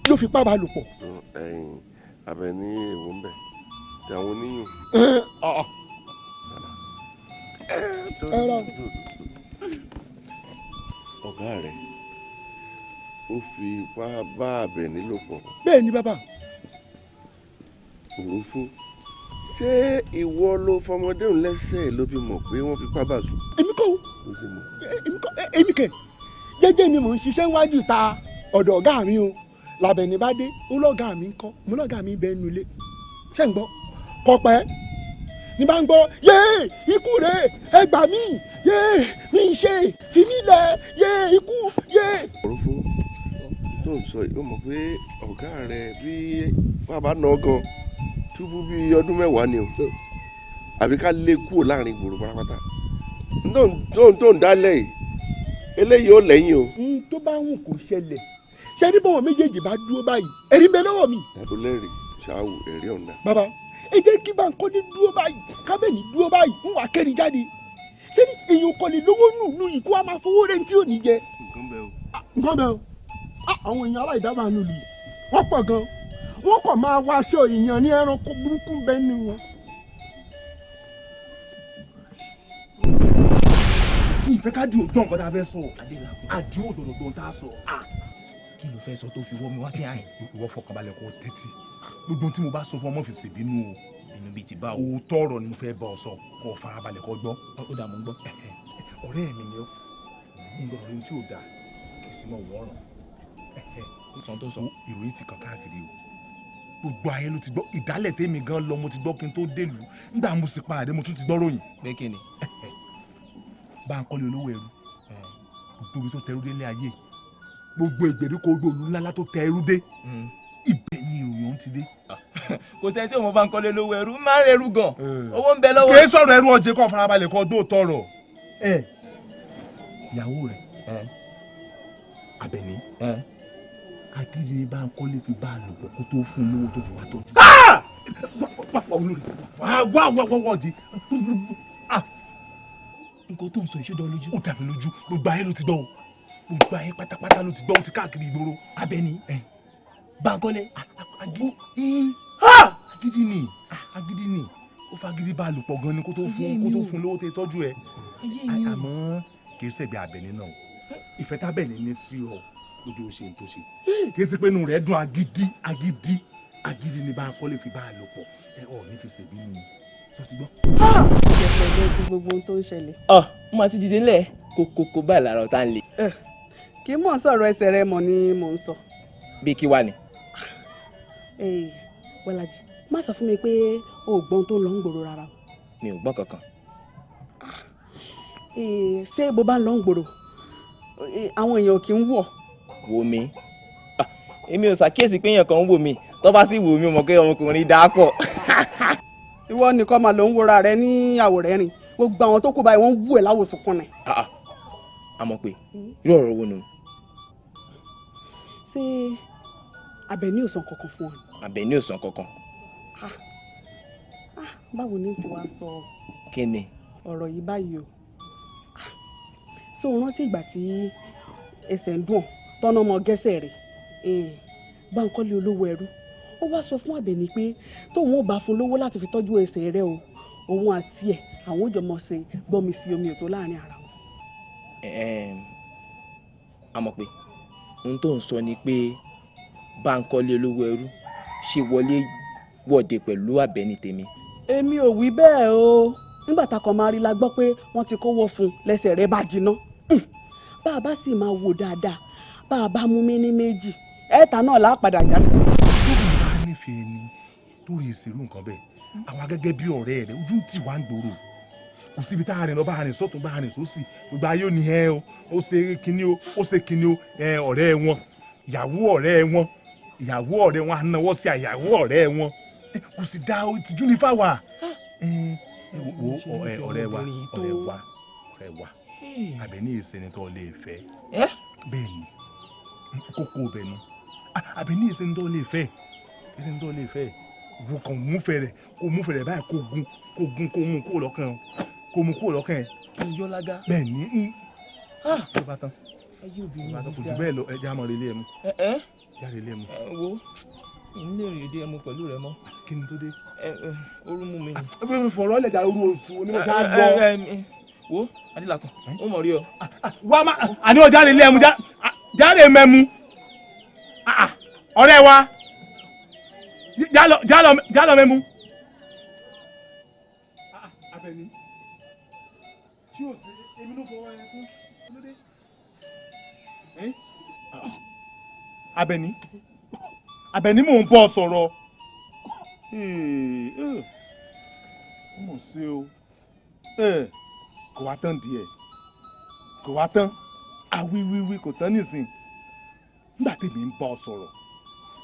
ló fipá bá lò pọ̀. Ẹ̀yin Àbẹ̀ní èwo ń bẹ̀ tí àwọn oníyùn. Ọ̀gá rẹ̀ ó fi ipá bá Àbẹ̀ní lò pọ̀. Bẹ́ẹ̀ ni bàbá. Òrófó, ṣé ìwọ ló fọmọdé òun lẹ́sẹ̀ ló fi mọ̀ pé wọ́n fipá bá sùn? Èmi kọ́ o, èmi kọ́, èmi kẹ̀. Jẹ́jẹ́ ni mò ń ṣiṣẹ́ wájú ta ọ̀dọ̀ ọ̀gá mi o. Làbẹ̀ní bá dé, ó lọ́gàá mi ń kọ́, mo lọ́gàá mi bẹ́ẹ̀ nulẹ̀. Ṣé ń gbọ́? Kọ̀pẹ́ ní bá ń gbọ́, yéé ikú rè é, gbà mí, yéé mi ń ṣe, fi mí lẹ̀, yéé ikú, yéé. Òrùfó tó ń sọ yìí, ó mọ̀ pé ọ̀gá rẹ̀ bí bàbá náà gan túbú bí ọdún 10 ni o, àbí ká lé kúrò láàrin ìgboro pátápátá tó ń dálẹ̀ yìí, eléyìí ó lẹ́yìn o. N tó bá wù kó ṣẹlẹ̀, ṣé ní bọ́wọ̀ méjèèjì bá dúró báyìí, ẹ̀rí ń bẹ lọ́wọ́ mi. Ó lẹ́rìí ṣááwù ẹ̀rí ọ̀nà. Bàbá ẹ jẹ́ kí Bánkọ́lé dúró báyìí, kábẹ́ẹ̀nì dúró báyìí, ń wà kẹ́rin jáde. Ṣé ní èèyàn kò lè lówó nù lù yìí kó wá máa fowó rẹ̀ tí ò ní jẹ. Nǹkan bẹ́ẹ̀ o. Nǹkan bẹ́ẹ̀ o. Àwọn èèyàn aláìdábà nù lù yìí, wọ́n pọ̀ gan. Wọ́n kàn máa wá aṣọ èèyàn ní ẹranko burúkú bẹ́ẹ̀ ni wọn. Ìfẹ́ ká di ògbọ́n nǹkan tá a fẹ́ sọ. Àdìo òdòdó gbọ́n tá a sọ. Kí ló fẹ́ sọ tó fi wọ́ mi wá sí àyìn? Ìwọ fọkànbalẹ̀ kó tẹ́tí. Gbogbo tí mo bá sọ fún ọmọ fi ṣèbínú o. Inú bíi ti bá o. Òótọ́ ọ̀rọ̀ ni mo fẹ́ bá ọ sọ, kó o farabalẹ̀ kó gbọ́. Ó dà, mo ń gbọ́. Ọ̀rẹ́ mi ni ó. Nígbà ọ̀rẹ́ tí ò dáa kì í sì mọ̀ wọ́ọ̀ràn. Sọ tó sọ. Ìròyìn ti kàn káàkiri o. Gbogbo ayé ló ti gbọ́. Ìdálẹ̀ tèmi gan lọ mo ti gbọ́ kí n tó délùú. Nígbà mo sì padà dé mo tún ti gbọ́ ròyìn. Pé kí ni? Bánkọ́lé olówó ẹrú. Gbogbo ibi tó tẹrú délé ayé. Gbogbo ìgbèríko odò òlu ńláńlá tó tẹrú dé. Ibẹ̀ ni ìròyìn ọ̀hún ti dé. Kò sẹ́ni tí òun Bánkọ́lé lówó ẹrú máa ń rẹrú gan. Owó ń bẹ lọ́wọ́. Kì í sọ̀rọ̀ ẹrú ọ̀jẹ̀ kọ́ farabalẹ̀ kọ́ dó tọrọ. Ìyàwó rẹ̀ Àbẹ̀ní. Agídí ni Bánkọ́lé fi bá a lò pọ̀ kó tó fún un lówó tó fi wá tọ́jú. Wá wá wá wá ọ̀jẹ̀. Nǹkan tó ń sọ ìṣèdán lójú. Ó dà mí lójú, gbogbo ayé ló ti gbọ́ o. Gbogbo ayé pátápátá ló ti gbọ́, ó ti káàkiri ìgboro. Àbẹ̀ní. Bánkọ́lé. Agídí ni, agídí ni. Ó fagídí bá a lò pọ̀ gan ni kó tó fún lówó tó tọ́jú ẹ. Àmọ́ kì í ṣẹ̀gbẹ́ Àbẹ̀ní náà. Ìfẹ́ tábẹ̀ní ní sí ọ lójú ó ṣe ń tó ṣe. Kì í ṣe pé inú rẹ̀ dùn agídí agídí agídí ni Bánkọ́lé fi bá a lò pọ̀. Ẹ ọ̀ ní fi ṣèbínú ni. Sọ ti gbọ́. Pẹ̀lẹ́ ti gbogbo ohun tó ń ṣẹlẹ̀. Ọ mo máa ti dìde ńlẹ̀ kókókó báyìí lára ọ̀tá ń le. Kì í mọ̀ sọ̀rọ̀ ẹsẹ̀ rẹ mọ̀ ni mò ń sọ. Bí kí wá ni. Bọ́lájì, má sọ fún mi pé o ò gbọ́n tó ń lọ ń gbòòrò rárá. Mi ò gbọ́ kankan. Ṣé bó bá ń lọ ń gbòòrò àwọn èèyàn kì í wọ̀? Wò mí, èmi ò ṣàkíyèsí pé èèyàn kan ń wò mí. Tó bá sì wò mí, mọ̀ pé ọmọkùnrin dáa pọ̀. Ìwọ nìkan mà ló ń wora rẹ ní àwòrán rìn. Gbogbo àwọn tó kú báyìí wọ́n ń wú ẹ̀ láwòsàn kan ni. Àmọ́ pé irú ọ̀rọ̀ wo nu. Ṣé Àbẹ̀ní ò sàn kankan fún ọ ni? Àbẹ̀ní ò sàn kankan. Báwo ni tí wàá sọ. Kí ni? Ọ̀rọ̀ yìí báyìí o. So rántí ìgbà tí ẹsẹ̀ ń dùn tọ́nà ọmọ gẹ́sẹ̀ rẹ̀ Bánkọ́lé olówó ẹrú ó wá sọ fún Àbẹ̀ní pé tóun ò bá fún lówó láti fi tọ́jú ẹsẹ̀ rẹ̀ o, òun àti ẹ̀ àwọn ò jọ mọ̀ ṣe gbọ́mi sí omi ètò láàrin ara wọn. Àmọ́ pé ohun tó ń sọ ni pé Bánkọ́lé olówó ẹrú ṣe wọlé wọ̀de pẹ̀lú Àbẹ̀ní tèmi. Èmi ò wí bẹ́ẹ̀ o. Nígbà tá a kàn máa rí la gbọ́ pé wọ́n ti kówó fún un lẹ́sẹ̀ rẹ̀ bá jiná. Bá a bá sì máa wò dáadáa, bá a bá mú mi ní méjì ẹ̀ẹ́ta náà là á padà já sí. Tóbi bá nífẹ̀ẹ́ ni lórí ìṣèlú nǹkan bẹ́ẹ̀, àwa gẹ́gẹ́ bí ọ̀rẹ́ rẹ̀ ojú ń tì wá ń gbòòrò. Kò síbi tá a rìn lọ, bá a rìn sọ́tún bá a rìn sósì, gbogbo ayé ò ní ẹ o, ó ṣe kinní o, ó ṣe kinní o. Ọ̀rẹ́ wọn, ìyàwó ọ̀rẹ́ wọn, ìyàwó ọ̀rẹ́ wọn, anáwọ́ sí àyàwó ọ̀rẹ́ wọn. Kò sì dá ìtìjú ní fáwa. Wo ọ̀rẹ́ wa, ọ̀rẹ́ wa, ọ̀rẹ́ wa, Àbẹ̀ní ìsẹ̀ni tó lè fẹ́. Bẹ́ẹ̀ ni, kókó bẹ̀ nu. Àbẹ̀ní ìsẹ̀ni tó lè fẹ́, ìsẹ̀ni tó lè fẹ́. Wo kàn múfẹ́ rẹ̀, kó múfẹ́ rẹ̀ báyìí, kó gun, kó gun, kó mú kó lọ́kàn, kó mú kó lọ́kàn. Kí n yọ lága. Bẹ́ẹ̀ ni, tó bá tán, tó bá tán, kò jù bẹ́ẹ̀ lọ. Ẹ já mọ́ relé ẹ mu. Já relé ẹ mu. Wo, n lè rìn dé ẹmu pẹ̀lú rẹ mọ́. Kí ni tó dé? Orú mú mi ni. Ẹ fọ̀rọ̀ lẹ̀jà orú oṣù onímọ̀ já lọ. Wo, Adélakùn, ó mọ̀ rí ọ. Wá má, àní ọjà relé ẹmu, jáde mẹ́mu. Ọ̀rẹ́ wa, jálọ mẹ́mu. Àbẹ̀ní, tí o sì, èmi ló fọwọ́ ẹ kún, lóde. Àbẹ̀ní, Àbẹ̀ní mò ń bọ́ sọ̀rọ̀. Ó mọ̀ sí o, kò wá tán díẹ̀, kò wá tán, awíwíwí kò tán nísìn. Nígbà tèmi ń bá ọ sọ̀rọ̀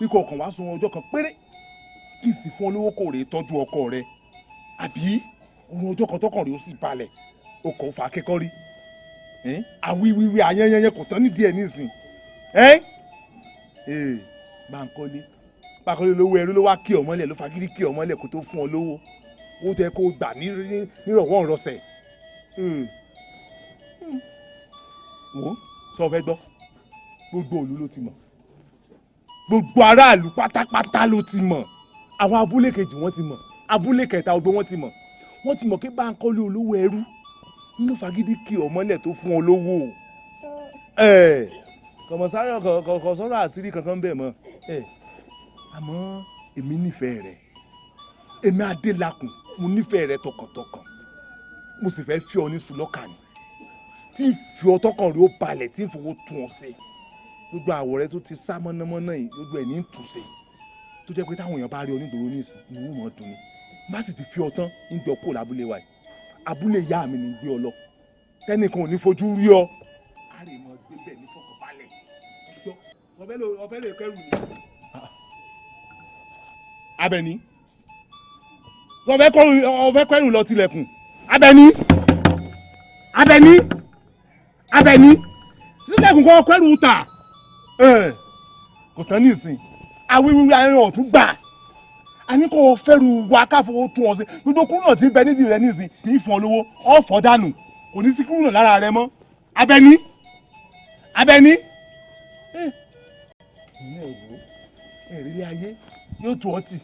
ikọ̀ ọkàn wá sun ọjọ́ kan péré kí n sì fún ọ lówó kó rèé tọ́jú ọkọ rẹ, àbí òun ọjọ́ kan tọkàn rẹ ó sì balẹ̀, o kò fà á kẹ́kọ̀ọ́ rí. Awíwíwí ayẹyẹyẹ kò tán nídìí ẹ̀ nísìn. Báńkọ́lé, Báńkọ́lé lówó ẹrú ló wá kí ọ mọ́lẹ̀, ló fagídí kí ọ mọ́lẹ̀ kó tó fún ọ lówó ó tẹ kó gbà nírọ̀wọ́ ìrọsẹ̀. Wò ó, sọ fẹ́ gbọ́, gbogbo ìlú ló ti mọ̀, gbogbo aráàlú pátápátá ló ti mọ̀, àwọn abúlé kejì wọ́n ti mọ̀, abúlé kẹta gbogbo wọ́n ti mọ̀, wọ́n ti mọ̀ kí Báńkọ́lé olówó ẹrú ló fagídí kí ọ mọ́lẹ̀ tó fún ọ lówó. Kọ̀mọ̀sáré kọ̀sọ́rọ̀ àṣírí kankan bẹ́ẹ̀ mọ́. Àmọ́ èmi nífẹ̀ẹ́ rẹ̀, èmi Adélakùn mo nífẹ̀ẹ́ rẹ̀ tọkàntọkàn, mo sì fẹ́ fi ọ ní sùlọ́kà ni, tí ń fi ọ tọkàn rẹ̀ ó balẹ̀, tí ń fowó tún ọ ṣe. Gbogbo àwọ̀ rẹ tó ti sá mọ́nàmọ́ná yìí gbogbo ẹ̀ ní ń tún ṣe, tó jẹ́ pé táwọn èèyàn bá rí ọ nígboro ní ìsìn ni wọ́n mọ̀ ọ́ dùn ni. Má sì ti fi ọ tán ń gbọ́ kó lábúlé wa yìí, abúlé ìyá mi ní gbé ọ lọ, tẹ́nìkan ò ní fojú rí ọ. A lè mọ gbé bẹ́ẹ̀ ní fọkànbalẹ̀. Ọ̀fẹ́ lè kẹ́rù ni. Àbẹ̀ní, ọ̀fẹ́ kẹ́rù lọ tilẹ̀kùn. Àbẹ̀ní, Àbẹ̀ní, Àbẹ̀ní, sílẹ̀kùn kọ́ kẹ́rù ta. Kò tán ní ìsìn, awíwíwí ayẹyẹ ọ̀tún gbà. A ní kó o fẹ́rù wa káfowó tún ọ sí. Gbogbo kúrò tí ń bẹ nídìí rẹ nísìn kì í fún ọ lówó, ọ̀fọ̀ dànù, kò ní sí kúrò lára rẹ mọ́. Àbẹ̀ní, Àbẹ̀ní. Ìrírí ayé yóò tó ọtí,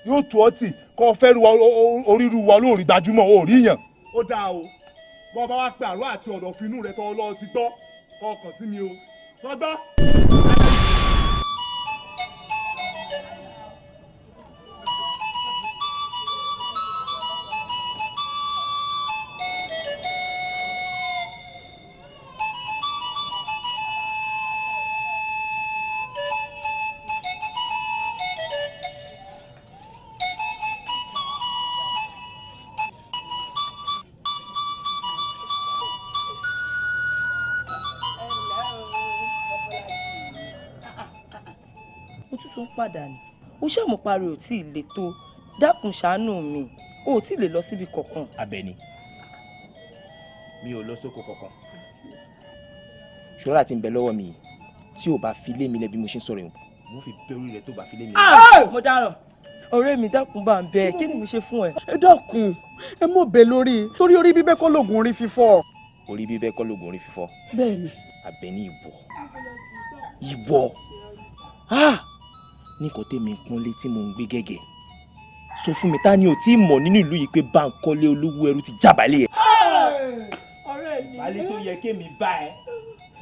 yóò tó ọtí kó o fẹ́rù oríru wa olóòrí gbajúmọ̀ òórí yàn. Ó dáa o, bọ́ bá wá pe àrò àti ọ̀dọ̀ finú rẹ tọ́ ọ ti gbọ́, kọ́ ọ kàn sí mi o, sọgbọ́. Padà ni ó ṣàmùparí ò tí ì lè tó, dákun ṣàánú mi, ò tí ì lè lọ síbi kankan. Àbẹ̀ní, mi ò lọ sóko kankan. Ṣọ́ra tí ń bẹ lọ́wọ́ mi tí ò bá fi lé mi lẹ́ bí mo ṣe ń sọ̀rọ̀ yìí, mo fi bẹ́rù rẹ̀ tó bá fi lé mi lẹ́. Mo dáràn, ọ̀rẹ́ mi dákun bá ń bẹ, kí ni mo ṣe fún ẹ. Ẹ dákun, ẹ mọ̀ bẹ́ẹ̀ lórí, torí orí bíbẹ́ kọ́ lóògùn orí fífọ́. Orí bíbẹ́ kọ́ lóògùn orí fífọ́. Bẹ́ẹ̀ni. Àbẹ̀ní, ìwọ ìwọ nǹkan tèmi ń pọ́nlé tí mò ń gbé gẹ́gẹ́, sọ fún mi ta ni ò tí ì mọ̀ nínú ìlú yìí pé Báńkọ́lé olówó ẹrú ti jábàálẹ̀ ẹ̀. Ọ̀rẹ́ mi, balẹ̀ tó yẹ kémi bá ẹ,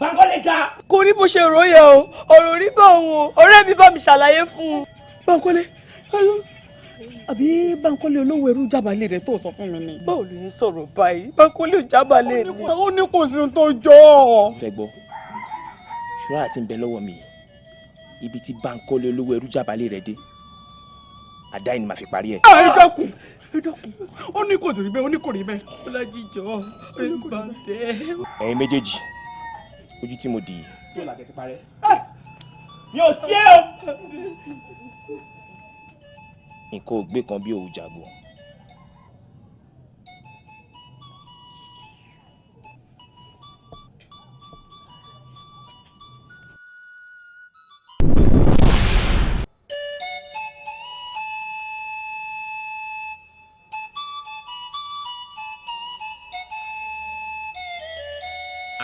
Báńkọ́lé ga. Kò rí bó ṣe rò yẹ o, ọ̀rọ̀ rí bá òun o, ọ̀rẹ́ mi bá mi ṣàlàyé fún un. Báńkọ́lé, àbí Báńkọ́lé olówó ẹrú jábàálẹ̀ rẹ tó sọ fún mi ni. Báwo ló ń sọ̀rọ̀ báyìí? Báńkọ́lé ò jábàálẹ̀ mi. Ó ní kò sí ohun tó jọ ọ́. Fẹ́ gbọ́, ṣọ́ra àti ń bẹ lọ́wọ́ mi yìí, ibi tí Báńkọ́lé olówó ẹrú jábàálẹ̀ rẹ̀ dé, àdá yìí ni màá fi parí ẹ̀. Ẹ dákun, ẹ dákun, ó ní kò sí rí bẹ́ẹ̀, ó ní kò rí bẹ́ẹ̀. Bọ́lájí jọ, ọ̀rẹ́ mi bá ń bẹ. Ẹ̀yin méjèèjì, ojú tí mo dì í. Yóò làkẹ́ ti parẹ́. Mi ò sí ẹ o. Nǹkan ò gbé kan bí òwú jàgò.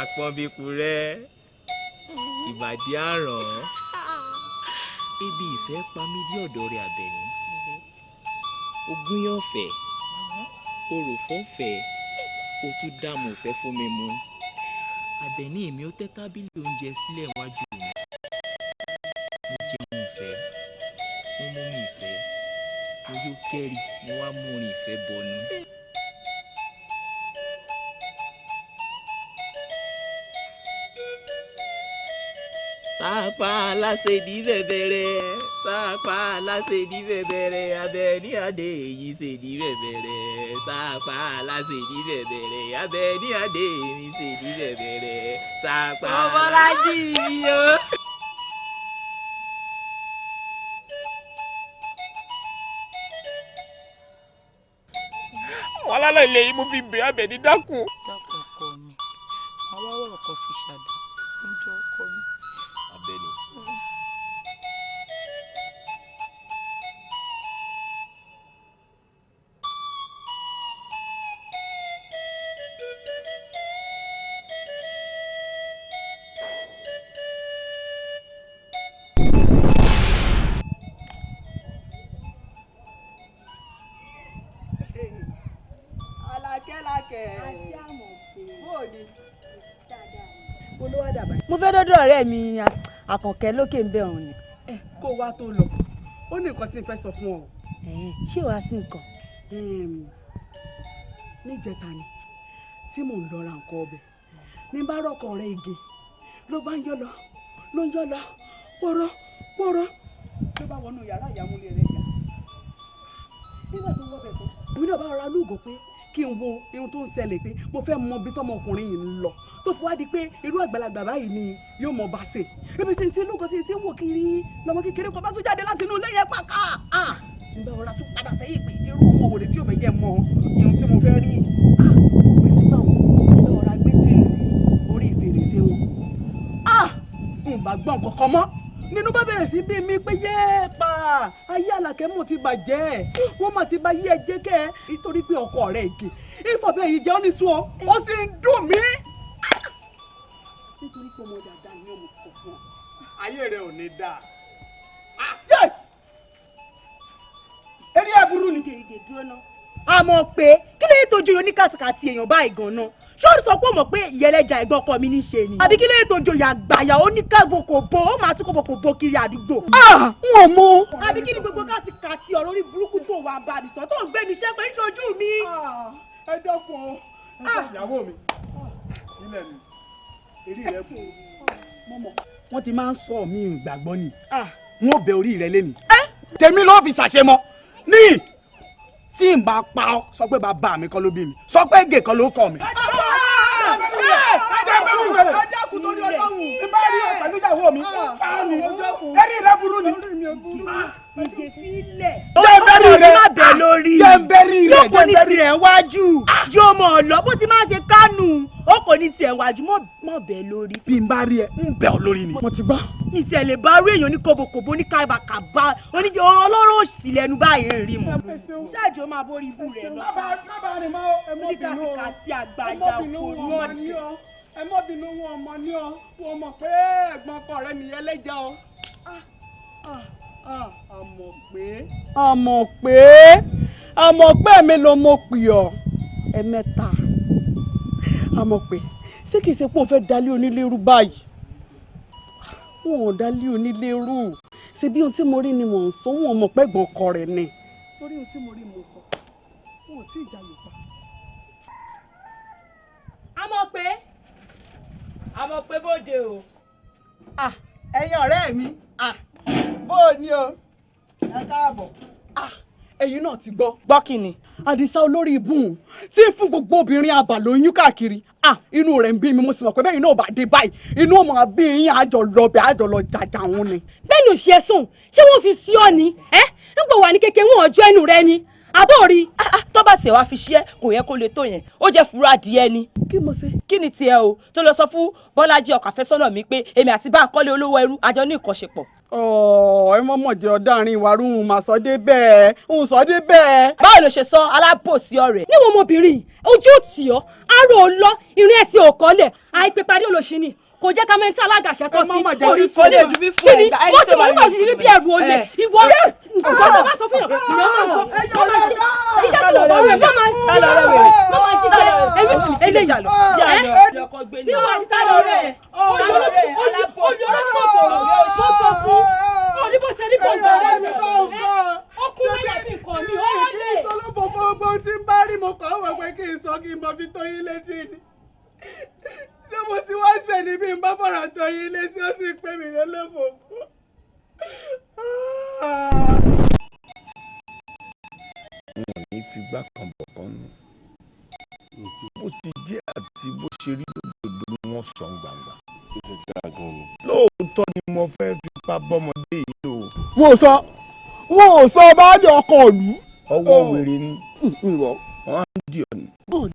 Àpọ̀nbíkúrẹ́, ìbàdí àràn, ibi ìfẹ́ pa mí bí ọ̀dọ́ rẹ̀ Àbẹ̀ní, ogúnyán ọ̀fẹ́, oròfọ́fẹ́, ó tún dààmú ìfẹ́ fún mi mu. Àbẹ̀ní mi ó tẹ́ tábìlì oúnjẹ sílẹ̀ wájú mi, mo jẹun ìfẹ́, mo mú mi ìfẹ́, mo yó kẹ́rì, mo wá mú orin ìfẹ́ bọnu. Sápá aláṣẹdí bẹ̀bẹ̀rẹ̀, sápá aláṣẹdí bẹ̀bẹ̀rẹ̀, Abẹ́ní Adé yìí ṣèdí bẹ̀bẹ̀rẹ̀, sápá aláṣẹdí bẹ̀bẹ̀rẹ̀, Abẹ́ní Adé yìí ṣèdí bẹ̀bẹ̀rẹ̀, sápá. Bọ́lájì mi o. Àwọn alálẹ̀ ilé yìí mo fi bẹ̀ Abẹ́ní dákun. Dákun ọkọ mi, àwa wọ̀rọ̀ kan fi ṣàdá, ń jọ ọkọ mi. Abẹ́ní. Mo fẹ́ dọ́dọ̀ ọ̀rẹ́ mi Àkànkẹ́ lókè ń bẹ̀ òun ni. Kó wá tó lọ, ó ní nǹkan tí n fẹ́ sọ fún ọ. Ṣé wàá sí nǹkan? Níjẹta ni tí mò ń lọ ra nǹkan ọbẹ̀ ní bá rọ́kọ̀ rẹ̀ Ìgè ló bá ń yọ lọ ló ń yọ lọ pọ̀rọ̀ pọ̀rọ̀ ló bá wọnú yàrá ìyàmúlẹ̀ rẹ̀ yà. Nígbà tó wọ́ bẹ̀ tán, èmi náà bá rọra lúgọ pé kí n wo ohun tó ń ṣẹlẹ̀, pé mo fẹ́ mọ ibi tọmọkùnrin yìí ń lọ, tó fi wá di pé irú àgbàlagbà báyìí ni yóò mọ bá ṣe. Ibi tí n ti lúgọ tí n ti ń wò kiri lọmọ kékeré kan bá tún jáde láti inú ilé yẹn pàkà. Nígbà ọ̀rá tún padà sẹ́yìn pé irú ọmọ òwòrè tí yóò fẹ́ jẹ́ mọ ohun tí mo fẹ́ rí. Pèsè gbà wọn nígbà ọ̀rá gbé tí orí fèrèsé wọn. N bá gbọ́n kankan mọ́ nínú bá bẹ̀rẹ̀ sí bí mi pé yéé pa ayé Àlàkẹ́ mò ti bàjẹ́, wọ́n mà ti bà yí ẹ jẹ́ kẹ́ ẹ nítorí pé ọkọ rẹ̀ Ìgè ìfọ̀bẹ yìí jẹ́ ọ́nìṣú o, ó sì ń dùn mí. Nítorí pé ọmọ dáadáa ni ọmọ ti sọ fún ọ. Ayé rẹ ò ní dáa. Eré ẹ burú ni. Ìgè dúró ná. Àmọ́ pé kí ló yẹ tó joyè oníkàtìkàtì èèyàn báyìí gan-an? Ṣọ́ọ̀rù sọ pé ó mọ̀ pé ìyẹlẹ́jà ẹ̀gbọ́n ọkọ mi ní ṣe ni. Àbí kí ló yẹ tó joyè àgbàyà oníkàgbò kò bo, ó máa tún kò bo kiri àdúgbò. N ò mọ. Àbí kí ni gbogbo kàtìkàtì ọ̀rọ̀ orí burúkú tó wà bá mi sọ tó ń gbé mi ṣépè ń ṣojú mi. Ẹ dẹ́kun o. Ìyàwó mi, ilẹ̀ mi, eré rẹ kù. Wọ́n ti máa ń sọ mí ìgbàgbọ́ ni. N ó bẹ orí rẹ lémi. Tèmi ló fi ṣàṣemọ. Ní tí n bá pa ọ, sọ pé bàbá mi kọ́ ló bí mi, sọ pé Ìgè kọ́ ló kọ́ mi. Jẹ́ bẹ́rí rẹ̀ má bẹ̀ lórí. Jẹ́ bẹ́rí rẹ̀. Yóò kò ní tirẹ̀ wájú. Yóò mọ̀ ọ́ lọ bó ti máa ṣe kánú. Ó kò ní tiẹ̀ wájú mọ̀ bẹ̀ lórí. Bí n bá rí ẹ, ń bẹ̀ ọ́ lórí ni. Mo ti gbọ́. Ní tiẹ̀ lè bá rú èèyàn ní kòbókòbó ní kábàkàbà oníjẹ ọlọ́rọ̀ òsì lẹ́nu báyìí rí mọ́. Ṣáàjì ó máa borí ibú rẹ̀ lọ. Oníkàtìkàtì àgbàjà kò ní ọ̀dì. Ẹ mọ́ bínú, wọn ọmọ ní ọ, wọn mọ̀ pé ẹ̀gbọ́n ọkọ rẹ nìyẹn lẹ́jà o. Àmọ̀ pé àmọ̀ pé mi ló mọ̀ pè ọ́ ẹ̀mẹ́ta. Àmọ̀ pé ṣé kìí ṣe pé òun fẹ́ dalé onílé rú báyìí? Wọn ò dalé onílé rú. Ṣé bí ohun tí mo rí ni mò ń sọ, wọn ò mọ̀ pé ẹ̀gbọ́n ọkọ rẹ̀ ni. Torí ohun tí mo rí mo sọ, wọn ò tí ì jalè pa. Àmọ̀ pé bóde o. Ẹ̀yin ọ̀rẹ́ mi, bó o ní o, ẹ káàbọ̀. Ẹ̀yin náà ti gbọ́. Gbọ́ kí ni? Àdìsá olórí ibùn tí ń fún gbogbo obìnrin abàlóyún káàkiri. Inú rẹ̀ ń bí mi, mo sì mọ̀ pé bẹ́ẹ̀ iná ò bá dé báyìí, inú ò máa bí yín, àjọ lọ bẹ̀, àjọ lọ jàjà òun ni. Bẹ́ẹ̀ ni òṣìṣẹ́ sùn, ṣé wọ́n fi sí ọ ni? Nígbà wà ní kékeré wọn ọjọ́ ẹnu rẹ ni. Àbó rí. Tó bá tiẹ̀ wá fi ṣe é, kò yẹ kó le tó yẹn, ó jẹ́ fura adìẹ ni. Kí mo ṣe? Kí ni tiẹ̀ o tó lọ sọ fún Bọ́lájí ọkọ àfẹ́sọ́nà mi pé èmi àti Báńkọ́lé olówó ẹrú àjọ ní ìkànṣepọ̀. Ẹ mọ̀ mọ̀ jẹ́ ọ̀daràn ìwà rúhun mà sọ dé bẹ́ẹ̀, ń sọ dé bẹ́ẹ̀. Báwo ló ṣe sọ alábòsí ọ̀rẹ́? Níwọ̀n ọmọbìnrin ojú ò tì ọ́, aró ò lọ, ìrìn ẹ̀ tí ò kọ́lẹ̀, àìpé parí olóṣì ni kò jẹ́ ká mẹ́ńtì alága ṣẹ́tọ́ sí orí kò lè dùn mí fún ẹ. Kí ni wọ́n ti mọ̀ nípa òṣìṣẹ́ bí ẹrù olè ìwọ nǹkan tó bá sọ fún yàn ìyàn máa sọ wọ́n máa ṣe iṣẹ́ tí wọ́n bá wẹ̀ wọ́n máa jíṣẹ́ èmi eléyìí ẹ́ bí wọ́n àti tá lọ rẹ̀ olùrọ́sọ̀kòrò mo sọ fún òní bó ṣe rí bọ̀ǹgà ọkùnrin wáyà bí nǹkan mi ó lè. Kí n sọ lóko gbogbo tí ń bá rí mo kàn wọ̀ pé kí n sọ kí n mọ fi tó yín létí ni. Ṣé mo ti wá ṣẹ̀ ní bí n bá fọ̀rọ̀ tó yín létí ó sì pè mí lólófòfò. Wọn ò ní figbá kan bọ̀ kan nù. Bó ti jẹ́ àti bó ṣe rí lódodo ni wọ́n sọ gbangba. Lóòótọ́ ni mo fẹ́ fipá bọ́mọdé yìí lò. Wọn ò sọ baálé ọkọ ìlú. Ọwọ́ wèrè ni wọ́n á di ọ̀nà. Ṣùgbọ́n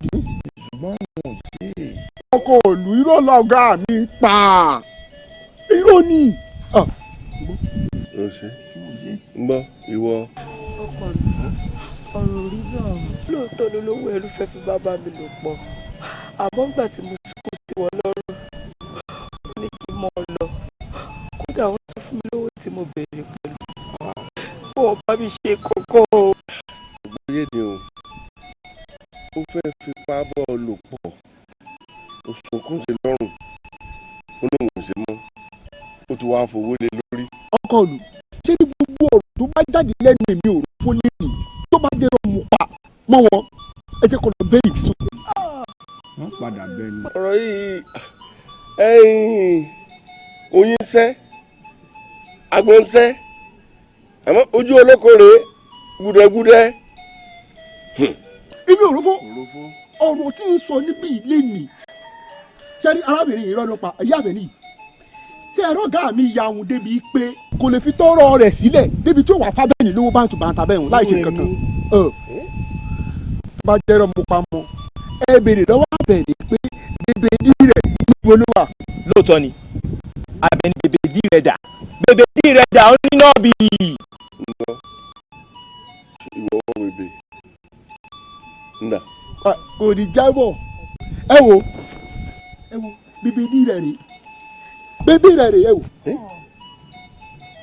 wọn ò ṣe é. Ọkọ ìlú irọ́ lọ̀gá mi ń pa irọ́ ni. Ó ṣe ń gbọ́ ìwọ. Ọkọ mi, ọ̀rọ̀ orí náà lóòótọ́ lolówó ẹrú fẹ́ fi bàbá mi lò pọ̀, àmọ́ ìgbà tí mo sunkún sí wọn lọ́rùn ó ní kí n mọ́ ọ lọ, kódà wọ́n tún fún mi lówó tí mo béèrè pẹ̀lú wọn bá mi ṣe kókó o. Ògbóyè ni o, ó fẹ́ fipá bọ́ ọ lò pọ̀, ó sunkún sí lọ́rùn, ó lóun ò ṣe mọ́, ó ti wáá fowó lé lórí. Ọkọ ìlú, ṣé ní gbogbo ọ̀rọ̀ tó bá jáde lẹ́nu èmi ò rò fún lẹ́nu tó bá dé rọmù pa mọ́ wọn, ẹ jẹ́ kó lọ bẹ́ẹ̀ ìbí sókè. Wọ́n padà bẹ́ẹ̀ ni. Ọ̀rọ̀ yìí ẹ̀yìn oyin sẹ́ agbọ̀n sẹ́, àmọ́ ojú olóko rèé gúdẹ́gúdẹ́. Ibi òrófó ọ̀rọ̀ tí ń sọ níbí ilé mi ṣẹ́ni arábìnrin yìí rọ́nà pa ẹ̀yà àbẹ̀ nìyí tí ẹ̀rọ ọ̀gá mi ya òun débi pé kò lè fi tọ́rọ̀ rẹ̀ sílẹ̀ débi tí ó wà fábẹ́ẹ̀nì lówó báńtù báńtà bẹ́ẹ̀ láì ṣe kankan. Bá jẹ́rọ mo pa mọ́ ẹ béèrè lọ́wọ́ Àbẹ̀ní pé bèbè ìdí rẹ̀ níbo ló wà. Lóòótọ́ ni Àbẹ̀ní bèbè ìdí rẹ̀ dà, bèbè ìdí rẹ̀ dà ó ní náà bì. Ìwọ wọ bèbè ndà. Kò ní jábọ̀, ẹ wo bèbè ìdí rẹ̀ rèé, bèbè rẹ̀ rèé, ẹ wò.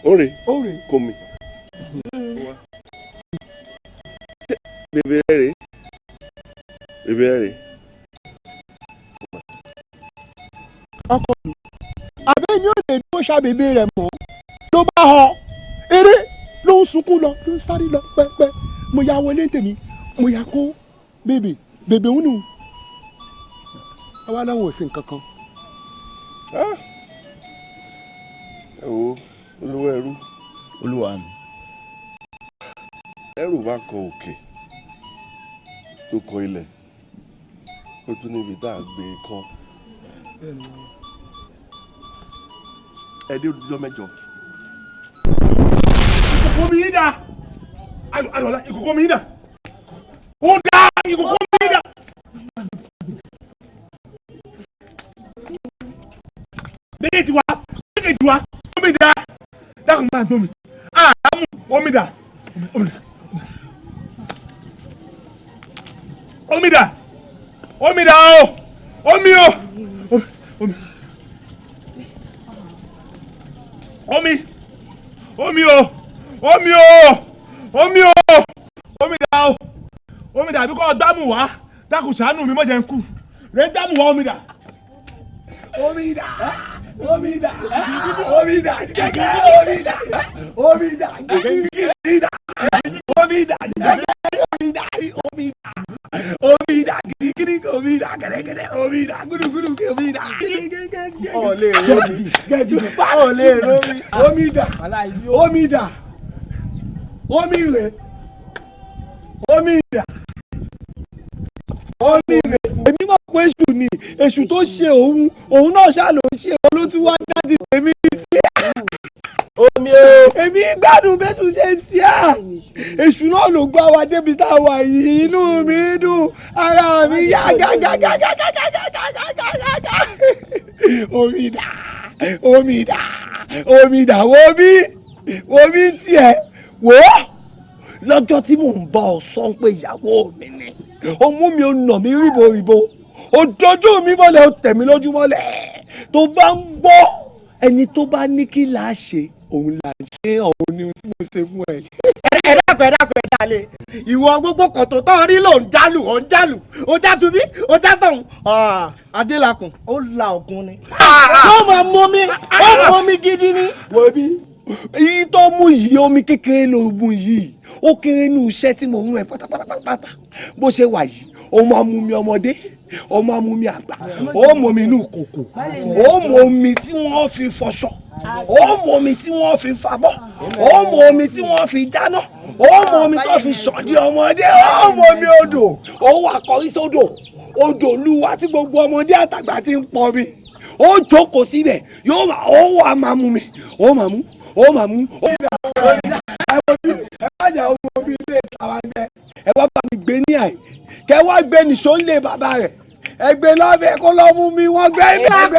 Ó rè kò mí. Bèbè rẹ̀ rèé, bèbè rẹ̀ rèé. Ọkọ mi, Àbẹ̀ní ò lè dúró ṣàbèbè rẹ̀ mọ́ ló bá họ eré ló ń sunkún lọ ló ń sáré lọ pẹ́pẹ́. Mo ya wọlé tèmi, mo ya kó bèbè bèbè ń nù. Àwa láwọn ò sí nǹkan kan. Ẹ wo olówó ẹrú. Olúwa mi. Ẹrù bá kọ òkè tó kọ ilẹ̀, ó tún níbi tá a gbé e kọ́. Ẹ dé ọjọ́ mẹ́jọ. Ìkòkò mi yín dà, àlọ́lá ìkòkò mi yín dà, ó dá ìkòkò mi yín dà. Méjèèjì wá, méjèèjì wá, omi dà, dákun máa gbómi, àmú omi dà, omi dà, omi dà, omi dà o, omi o, omi, omi, omi o, omi o, omi o, omi dà o, omi dà, bí kò dámù wá, dákun ṣàánú mi, má jẹ́ n kú, rẹ̀ dámù wá, omi dà. Omi dà, omi dà, omi dà, gẹ́gẹ́ omi dà, omi dà, gẹ́gẹ́ dà, omi dà, gẹ́gẹ́ omi dà, omi dà, omi dà, gidigidi omi dà, gẹ́gẹ́dẹ́ omi dà, gúdúgúdú omi dà. Ọ̀lẹ́ romi, ọ̀lẹ́ romi, omi dà, omi dà, omi rè, omi dà, omi rè. Èmi mọ̀ pé èṣù ni, èṣù tó ṣe òun, òun náà ṣáà ló ń ṣe, òun ló tún wá dájú tèmi sí. Omi o. Èmi gbádùn bẹ́sù ṣe ń ṣe à. Èṣù náà ló gbá wa débi tá a wà yìí, inú mi dùn, ara mi yá gágágágágágágágágágá. Omi dà, omi dà, omi dà, wo mi, wo mi tiẹ̀, wò ó. Lọ́jọ́ tí mò ń bá ọ sọ pé ìyàwó mi ni, ó mú mi, ó nà mí ríboríbo, ó dojú mi mọ́lẹ̀, ó tẹ̀ mí lójú mọ́lẹ̀. Tó bá ń gbọ́ ẹni tó bá ní kí là á ṣe, òun là ń ṣe, òun ni tí mo ṣe fún ẹ. Ẹ dákun, ẹ dákun, ẹ dalẹ̀. Ìwọ gbogbo kọ̀tò tó rí ló ń jálù, ó ń jálù, ó já tubí, ó já tọ̀hún. Adélakùn ó la ògùn ni. Ó máa mọ mi, ó mọ mi gidi ni. Wo bí èyí tó mú yìí, omi kékeré ló mú yìí, ó kéré nínú iṣẹ́ tí mo mú ẹ pátápátápátá. Bó ṣe wà yìí, ó máa mú mi ọmọdé, Ọmọ amúmi àgbà, ó mọ omi inú kòkò, ó mọ omi tí wọ́n fi fọṣọ, ó mọ omi tí wọ́n fi fabọ́, ó mọ omi tí wọ́n fi dáná, ó mọ omi tó fi ṣọ̀dí ọmọdé, ó mọ omi odò, ó wà kọrí sódò, odò luwa tí gbogbo ọmọdé àtàgbà ti ń pọn mi. Ó jókòó síbẹ̀, yóò máa ó wà máa mú mi, ó máa mú, ó máa mú. Ẹ má jẹ́ ọmọ mi ilé ìtawà gbẹ, ẹ wá bá mi gbé ní àyè, kẹ wá gbé nìṣó ń lé bàbá rẹ̀, ẹ gbé lọ́bẹ̀ kó lọ́ mú mi, wọ́n gbé mi gbé.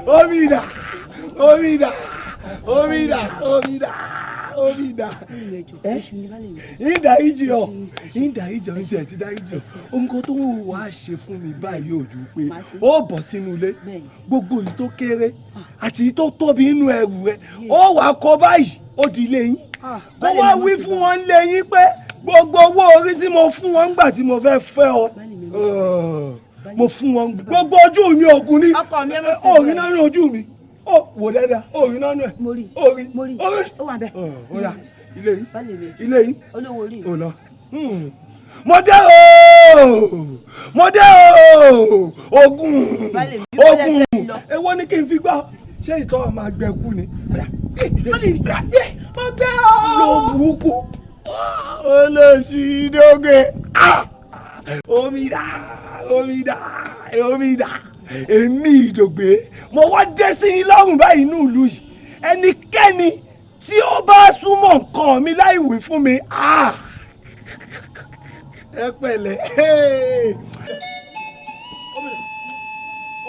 Omi dà, omi dà, omi dà, omi dà, omi dà. Ìdá ìjì ọ, ìdá ìjì ọ, ìṣe ti dá ìjì ọ. Nǹkan tó ń wá ṣe fún mi báyìí ò ju pé ó bọ̀ sínú ilé, gbogbo èyí tó kéré àti èyí tó tóbi nínú ẹrù rẹ, ó wàá kó báyìí, ó di ilé yín. Kó wá wí fún wọn lé yín pé gbogbo owó orí tí mo fún wọn ńgbà tí mo fẹ́ fẹ́ ọ, mo fún wọn gbogbo ojú mi ògùn ni, òrì náà ní ojú mi, ó wò dáadáa, òrì náà nù ẹ̀, òrì, òrì, ó yá, ilé yín, ilé yín, ó lọ. Mo dé o, mo dé o, ogun, ogun, èwo ni kí n fi gbọ́? Ṣé ìtọ́ máa gbẹ kú ni? Mo gbé o. Ló burúkú, olóṣìdóge, omi dà, omi dà, omi dà, èmi Ìdògbé, mo wá dé sí yín lọ́rùn báyìí inú ìlú yìí. Ẹnikẹ́ni tí ó bá súnmọ́ nǹkan mi láì wí fún mi, ẹ pẹ̀lẹ́.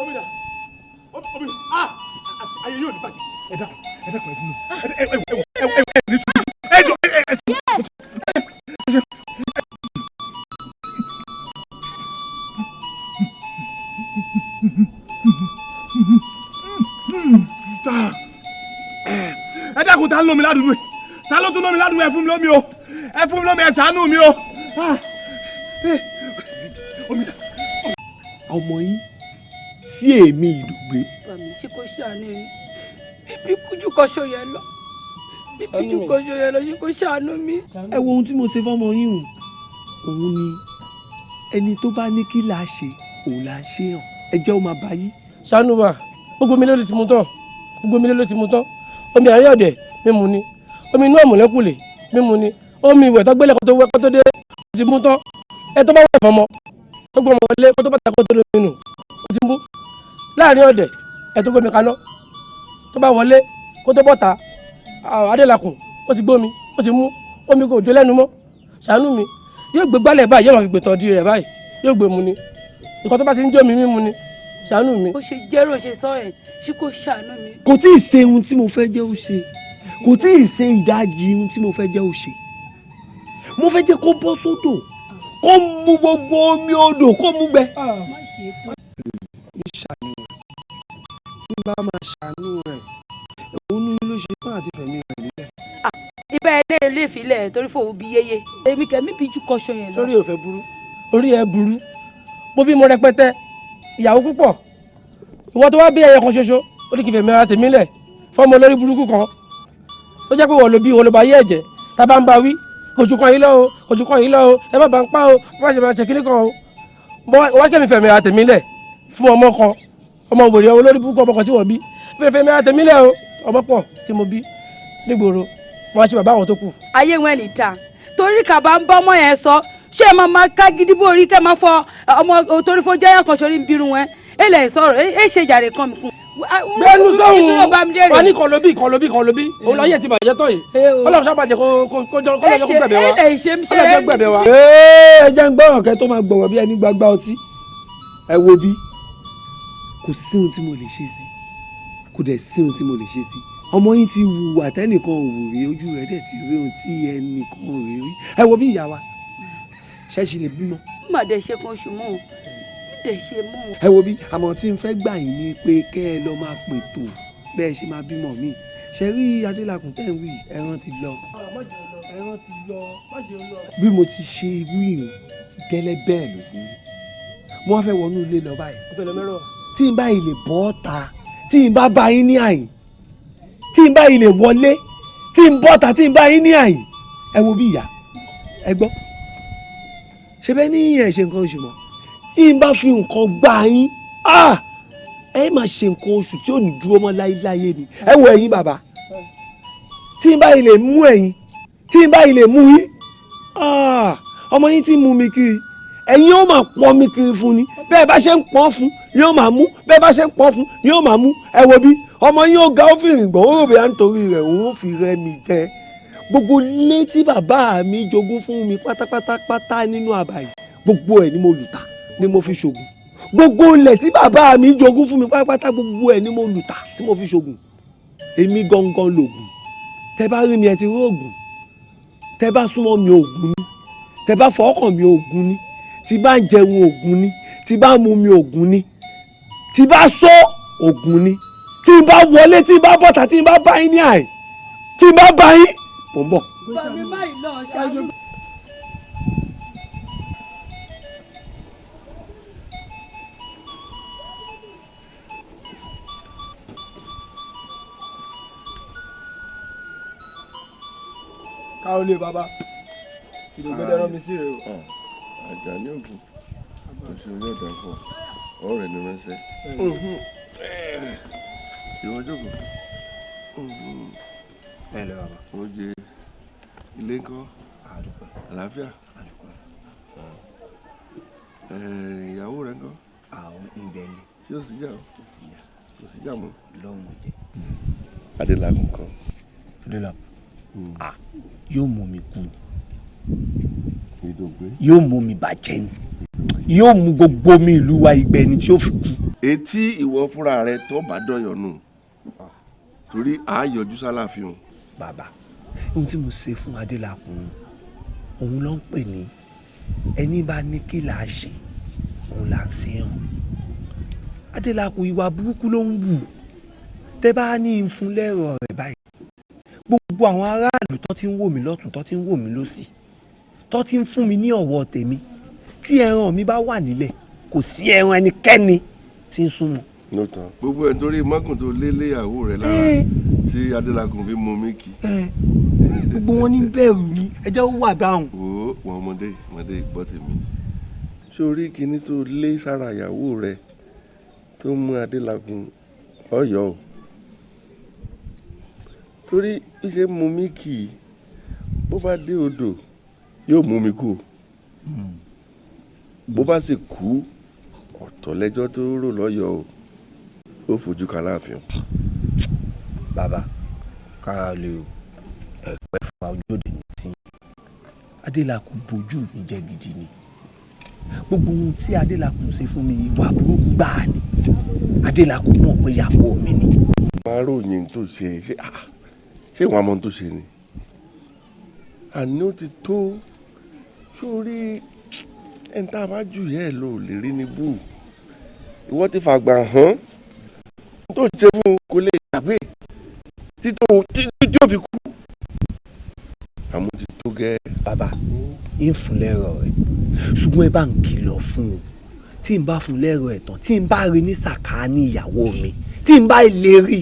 Omi dà, omi dà, ayé yóò ní bàjẹ́. Ẹ dákun, ẹ dákun, ẹ fún mi, ẹ ẹ ẹ ẹ ẹ ní sùúrù, ẹ jọ ẹ ẹ sùúrù. Ẹ dákun, ta ló lómi ládùúgbò? Ta ló tún lómi ládùúgbò? Ẹ fún mi lómi o, ẹ fún mi lómi, ẹ ṣàánú mi o. Ọmọ yín tí èmi Ìdògbé. Bàmí ṣe kò ṣàánú mi, bíbí kújú kọṣọ yẹn lọ, bíbí jù kọṣọ yẹn lọ, ṣe kò ṣàánú mi. Ẹ wo ohun tí mo ṣe fọmọ yín o, òun ni ẹni tó bá ní kí là á ṣe òun là á ṣe hàn, ẹ jẹ́ ó máa bá yí. Ṣàánú wa, gbogbo mi ló ti mu tán, gbogbo mi ló ti mu tán. Omi àárín ọ̀dẹ̀ mímu ni, omi inú ọ̀mùlẹ́kùlé mímu ni, omi ìwẹ̀ tó gbélé kó tó wẹ́ kó tó dé ó ti mú tán. Ẹ tó bá wẹ̀ fọmọ tó gbọ́ ọmọ wọlé kó tó bá ta kó tó lómi nù ó ti mú. Láàárín ọ̀dẹ̀ ẹ tó gbómi kaná tó bá wọlé kó tó bọ́ta, Adélakùn ó ti gbómi, ó ti mú omi kò jó lẹ́nu mọ́. Ṣàánú mi, yóò gbé gbálẹ̀ báyìí, yóò máa fi gbé tán di rẹ̀ báyìí, yóò gbé mu ni, nǹkan tó bá ti ń jó mi mímu ni. Ṣàánú mi. Bó ṣe jẹ́rò ṣe sọ ẹ̀, ṣé kò ṣàánú mi. Kò tí ì ṣe ohun tí mo fẹ́ jẹ́ ó ṣe, kò tí ì ṣe ìdajì ohun tí mo fẹ́ jẹ́ ó ṣe. Mo fẹ́ jẹ́ kó bọ́ sódò, kó mu gbogbo omi odò, kó mu gbẹ. Mi ṣàánú rẹ̀, tí n bá máa ṣàánú rẹ̀, òun ní ló ṣe tán àti fẹ̀mí rẹ̀ nílẹ̀. Ibà ilé ilé ìfilẹ̀ torí fòun bí yéye. Èmi kẹ̀mí bí ju kọṣọ yẹn lọ. Sórí ò fẹ́ burú, orí ẹ burú, mo bímọ rẹpẹtẹ, ìyàwó púpọ̀, ìwọ tó wá bí ẹyọ kan ṣoṣo, ó ní kí n fẹ̀mí ara tèmi lẹ̀ fọmọ olórí burúkú kan tó jẹ́ pé wọ́n ló bí wọ́n ló bá yé ẹ̀jẹ̀. Tá a bá ń ba wí, kò jù kan yìí lọ o, kò jù kan yìí lọ o, ẹ má bá ń pa o, má ṣe máa ṣe kíní kan o. Wọ́n kẹ́mi fẹ̀mí ara tèmi lẹ̀ fún ọmọ kan, ọmọ wèrè olórí burúkú ọmọ kan tí wọ́n bí, fẹ̀mí ara tèmi lẹ̀ o, ọmọ pọ̀ tí mo bí nígboro, wọ́n á ṣe bàbá àwọn tó kù. Ayé wọn lè ta torí kàbá ń bọ́ ọmọ yẹn sọ, ṣé ẹ máa máa ká gidi bó orí kẹ́ máa fọ ọmọ torí fún jẹ́yà kan sórí ń bírun wọn, ẹ lẹ̀ sọ̀rọ̀ ẹ ṣe jàre kan mi kún. Bẹ́ẹ̀ni sọ̀hún wọn ní kan ló bí kan ló bí kan ló bí, òun láyé ti bàjẹ́ tán yìí, Ọlọ́run ṣàbàjẹ́ kó kó gbẹ̀bẹ̀ wa, Ọlọ́run gbẹ̀bẹ̀ wa. Ẹ jẹ́ ń gbọ́ràn kẹ́ tó máa gbọ̀rọ̀ bí ẹni gbagba ọtí. Ẹ wo bí, kò sí ohun tí mo lè ṣe sí, kò dẹ̀ sí ohun tí mo lè ṣe sí. Ọmọ yín ti wù àtẹnìkan ò wù rí, ojú rẹ̀ dẹ̀ ti rí ohun tí ẹnìkan ò rí rí. Ẹ wo bí ìyá wa, ṣẹ́ẹ̀ṣì lè bímọ. Má dẹ̀ ṣe kan oṣù mọ́ o, dẹ̀ ṣe mọ́ o. Ẹ wo bí, àmọ́ tí n fẹ́ gbà yín ni pé kẹ́ ẹ lọ máa pètò bẹ́ẹ̀ ṣe máa bímọ mi. Ṣe rí Adélakùn tẹ́ ń wí, ẹran ti lọ. Ẹran ti lọ. Bí mo ti ṣe wí o, gẹ́lẹ́ bẹ́ẹ̀ ló sì rí. Mo wá fẹ́ wọnú ilé lọ báyìí. Tí n bá yìí lè bọ́ ta, tí n bá bá yín ní àyìn, tí n bá yìí lè wọlé, Tí n bọ́ta tí n bá yín ní àyè, ẹ wo bí ìyá ẹ gbọ́. Ṣe bẹ́ẹ̀ ní ìyẹn ṣe nǹkan oṣù mọ́? Tí n bá fi nǹkan gbá yín, ẹ máa ṣe nǹkan oṣù tí ò ní dúró mọ́ láyéláyé ni. Ẹ wo ẹ̀yin bàbá, tí n bá yìí lè mú ẹ̀yin, tí n bá yìí lè mú yín, ọmọ yín tí ń mú mi kiri, ẹ̀yin ó máa pọ́n mi kiri fún ni. Bẹ́ẹ̀ bá ṣe ń pọ́n fún ni ó máa mú, bẹ́ẹ̀ bá ṣe ń pọ́n fún ni ó máa mú. Ẹ wo bí ọmọ yín ó ga, ó fi rìn gbọ̀n, ó rò bóyá nítorí rẹ̀ òun ó fi rẹ́ mi jẹ. Gbogbo ilé tí bàbá mi jogún fún mi pátápátápátá nínú àbá yìí, gbogbo ẹ̀ ni mo lù tà ni mo fi ṣògùn. Gbogbo ilẹ̀ tí bàbá mi jogún fún mi pátápátá, gbogbo ẹ̀ ni mo lù tà tí mo fi ṣògùn. Èmi gangan lògùn. Tẹ bá rí mi ẹ ti rí ògùn, tẹ bá súnmọ́ mi ògùn ni, tẹ bá fọwọ́kàn mi ògùn ni, tí bá ń jẹun ògùn ni, tí bá ń mu mi ògùn ni, tí bá sọ ògùn ni, tí bá wọlé, tí bá bọ́ta, tí bá bá yín ní àyè, tí bá bá yín, mò ń bọ̀. Bàmí báyìí lọ ṣáájú. Káwọlé bàbá, ìdògbẹ́dẹ́ rán mi sí rè o. Àjàní ògùn oṣù yóò dà fún ọ, ọ̀rẹ́ ni ránṣẹ́. Ìwọ jókòó. Ẹ ǹlẹ́ bàbá. Ó jẹ ilé ńkọ́? Àlàáfíà. Ìyàwó rẹ ńkọ́? Àwọn ìbẹ̀ ni. Ṣé ó sì jà o? Kò sí jà mọ́. Lọ́hùn jẹ. Adélakùn ńkọ́? Adélakùn yóò mú mi kú ni, yóò mú mi bàjẹ́ ni, yóò mú gbogbo mi ìlú wa ìgbẹ́ ni tí ó fi kú. Etí ìwọ fúnra rẹ tó bá dọ̀yọ̀ nù, torí a yọjú sálàfin o. Bàbá, ohun tí mo ṣe fún Adélakùn òun ló ń pè ní ẹni bá ní kí là á ṣe òun là ń ṣe hàn. Adélakùn ìwà burúkú ló ń wù. Tẹ bá ní í fún lẹ́rọ̀ rẹ̀ báyìí, gbogbo àwọn aráàlú tó ti ń wò mí lọ́tún, tó ti ń wò mí lọ́sì, tó ti ń fún mi ní ọ̀wọ̀ tèmi, tí ẹran mi bá wà nílẹ̀ kò sí ẹran ẹnikẹ́ni tí ń súnmọ́. Lóòótọ́ gbogbo ẹ̀ nítorí mọ́gùn tó lé léyàwó rẹ̀ lára tí Adélakùn fi mú mi kí. Gbogbo wọn ní bẹ̀rù mi, ẹ jẹ́ ó wà báwọn. Wo wọn ọmọdé ọmọdé gbọ́ tèmi, sórí kinní tó lé sára ìyàwó rẹ̀ tó mú Adélakùn ọ̀yọ́ o, torí bí ṣe mú mi kì í, bó bá dé odò yóò mú mi kú o, bó bá sì kú ọ̀tọ̀ lẹ́jọ́ tó rò lọ́yọ̀ọ́ o, ó fojú kan láàfin. Bàbá, kára lè o, ẹ̀pẹ́ fún ojú òde ní tí Adélakùn bojú mi jẹ́ gidi ni. Gbogbo ohun tí Adélakùn ṣe fún mi ìwà burúkú gbáà ni. Adélakùn mọ̀ pé ìyàwó mi ni. Máa ròyìn tó ṣe, ṣé ìwà ọmọ tó ṣe ni? Àní ó ti tó. Sórí ẹni tá a bá jù yẹ́ ẹ̀ lò lè rí ní bú. Ìwọ ti fàgbà hàn tó ṣe fún un kò lè gbàgbé títí ó fi kú. Àmọ́ ti tó gẹ́. Bàbá, ń fún lẹ́rọ̀ rẹ̀, ṣùgbọ́n ẹ bá ń kìlọ̀ fún un. Tí n bá fún lẹ́rọ̀ ẹ̀ tán, tí n bá rí ní sàkáání ìyàwó mi, tí n bá lè rí,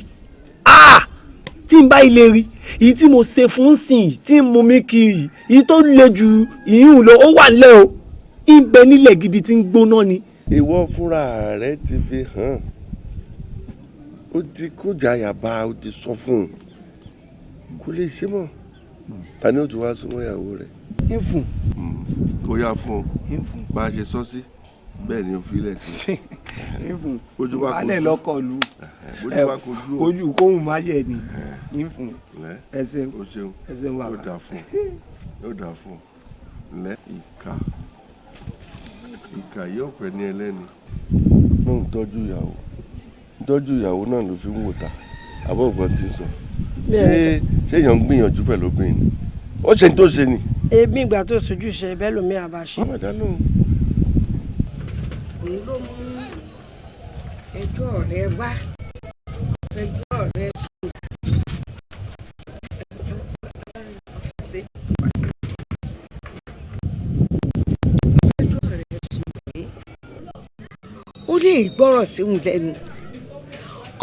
tí n bá ilé rí èyí tí mo ṣe fún sìn tí n mú mi kiri, èyí tó le jù ìyún lọ, ó wà nílẹ̀ o, ń bẹ nílẹ̀ gidi tí ń gbóná ni. Ìwọ fúnra rẹ ti fi hàn, ó ti kójà yàbá, ó ti sọ fún un kó lè ṣe mọ́. Ta ni ó ti wá súnmọ́ ìyàwó rẹ̀? Ń fún. Kó yá fún un, bá a ṣe sọ sí bẹ́ẹ̀ ni o fi lẹ̀ sí. Ń fún. Bójú bá kojú. Balẹ̀ lọ́kọ̀ lu. Bójú bá kojú o. Kojú kóhùn má yẹ ni. Ń fún. Ẹ ṣeun. O ṣeun. Ẹ ṣeun bàbá. Yóò dà fún ọ. Yóò dà fún ọ. Lẹ́ ìka. Ìka yóò pẹ́ ní ẹlẹ́ni. Náà ń tọ́jú ìyàwó. Ń tọ́jú ìyàwó náà ló fi ń wò ta. Àbọ̀ ògbọ́n ti ń sọ. Ṣé èèyàn ń gbìyànjú pẹ̀lú obìnrin ni? Ó ṣe ní tó ṣe ni. Ebi ìgbà tó sojú ṣe bẹ́ẹ̀ lómi àbá ṣe. Wọ́n bàjá lóhùn. Òun ló mú ẹjọ́ rẹ wá, ẹjọ́ rẹ sùn. Ẹjọ́ rẹ sùn pé ó lè gbọ́rọ̀ sí òun lẹ́nu.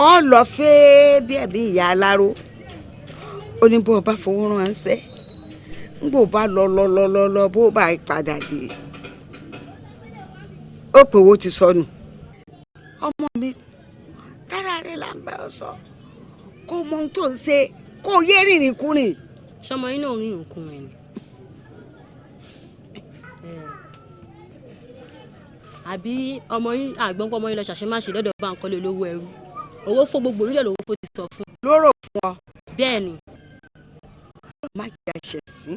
Ọ lọ fẹ́ bí ẹ̀mí ìyá aláró. Ó ní bó o bá fowó ránṣẹ́, ń bò bá lọ lọ lọ lọ lọ, bó bá padà dé, ó pè owó ti sọnù. Ọmọ mi, tára rẹ là ń bá ọ sọ, kó mọ ohun tó ń ṣe, kó o yé rìnrìn kúrìn. Sọmọ yín náà rìnrìn kúrìn ni? Àbí ọmọ yín àgbọ̀npọ̀ ọmọ yín lọ ṣàṣemáṣe lọ́dọ̀ Bánkọ́lé olówó ẹrú? Owó fún gbogbo orílẹ̀ lówó fó ti sọ fún. Lóró fún ọ. Bẹ́ẹ̀ ni. Má jẹ́ àṣẹ sí.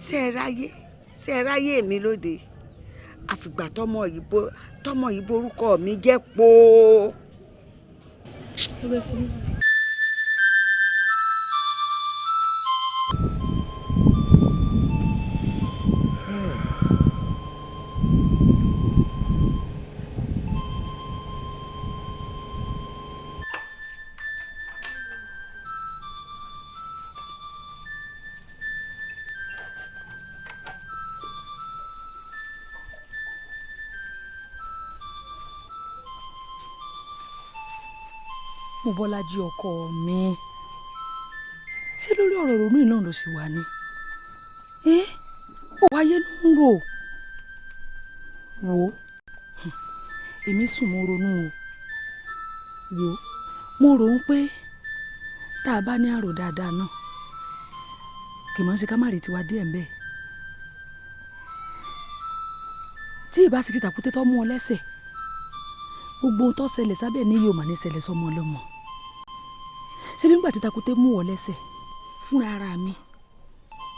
Ṣé ẹ ráyé, ṣé ẹ ráyé mi lóde? Àfìgbà tọmọ yìí borúkọ mi jẹ́ póó. Mobọ́lájí ọkọ mi, ṣé lórí ọ̀rọ̀ ronú náà ló sì wà ní? Ó wáyé ló ń rò. Wò ó, èmi sùn mo ronú o. Wò ó, mo rò ó pé tá a bá ní àrò dáadáa náà, kì í mọ̀ ṣe ká má rí tiwa díẹ̀ ń bẹ́ẹ̀. Tí ìbá sì ti tàkúté tó mú ọ lẹ́sẹ̀, gbogbo ohun tó ṣẹlẹ̀ sábẹ́ ní yóò mà ní ṣẹlẹ̀ sọmọ ọlọ́mọ. Ṣé bí ngbà tí takute mú ọ lẹ́sẹ̀, fúnra ara mi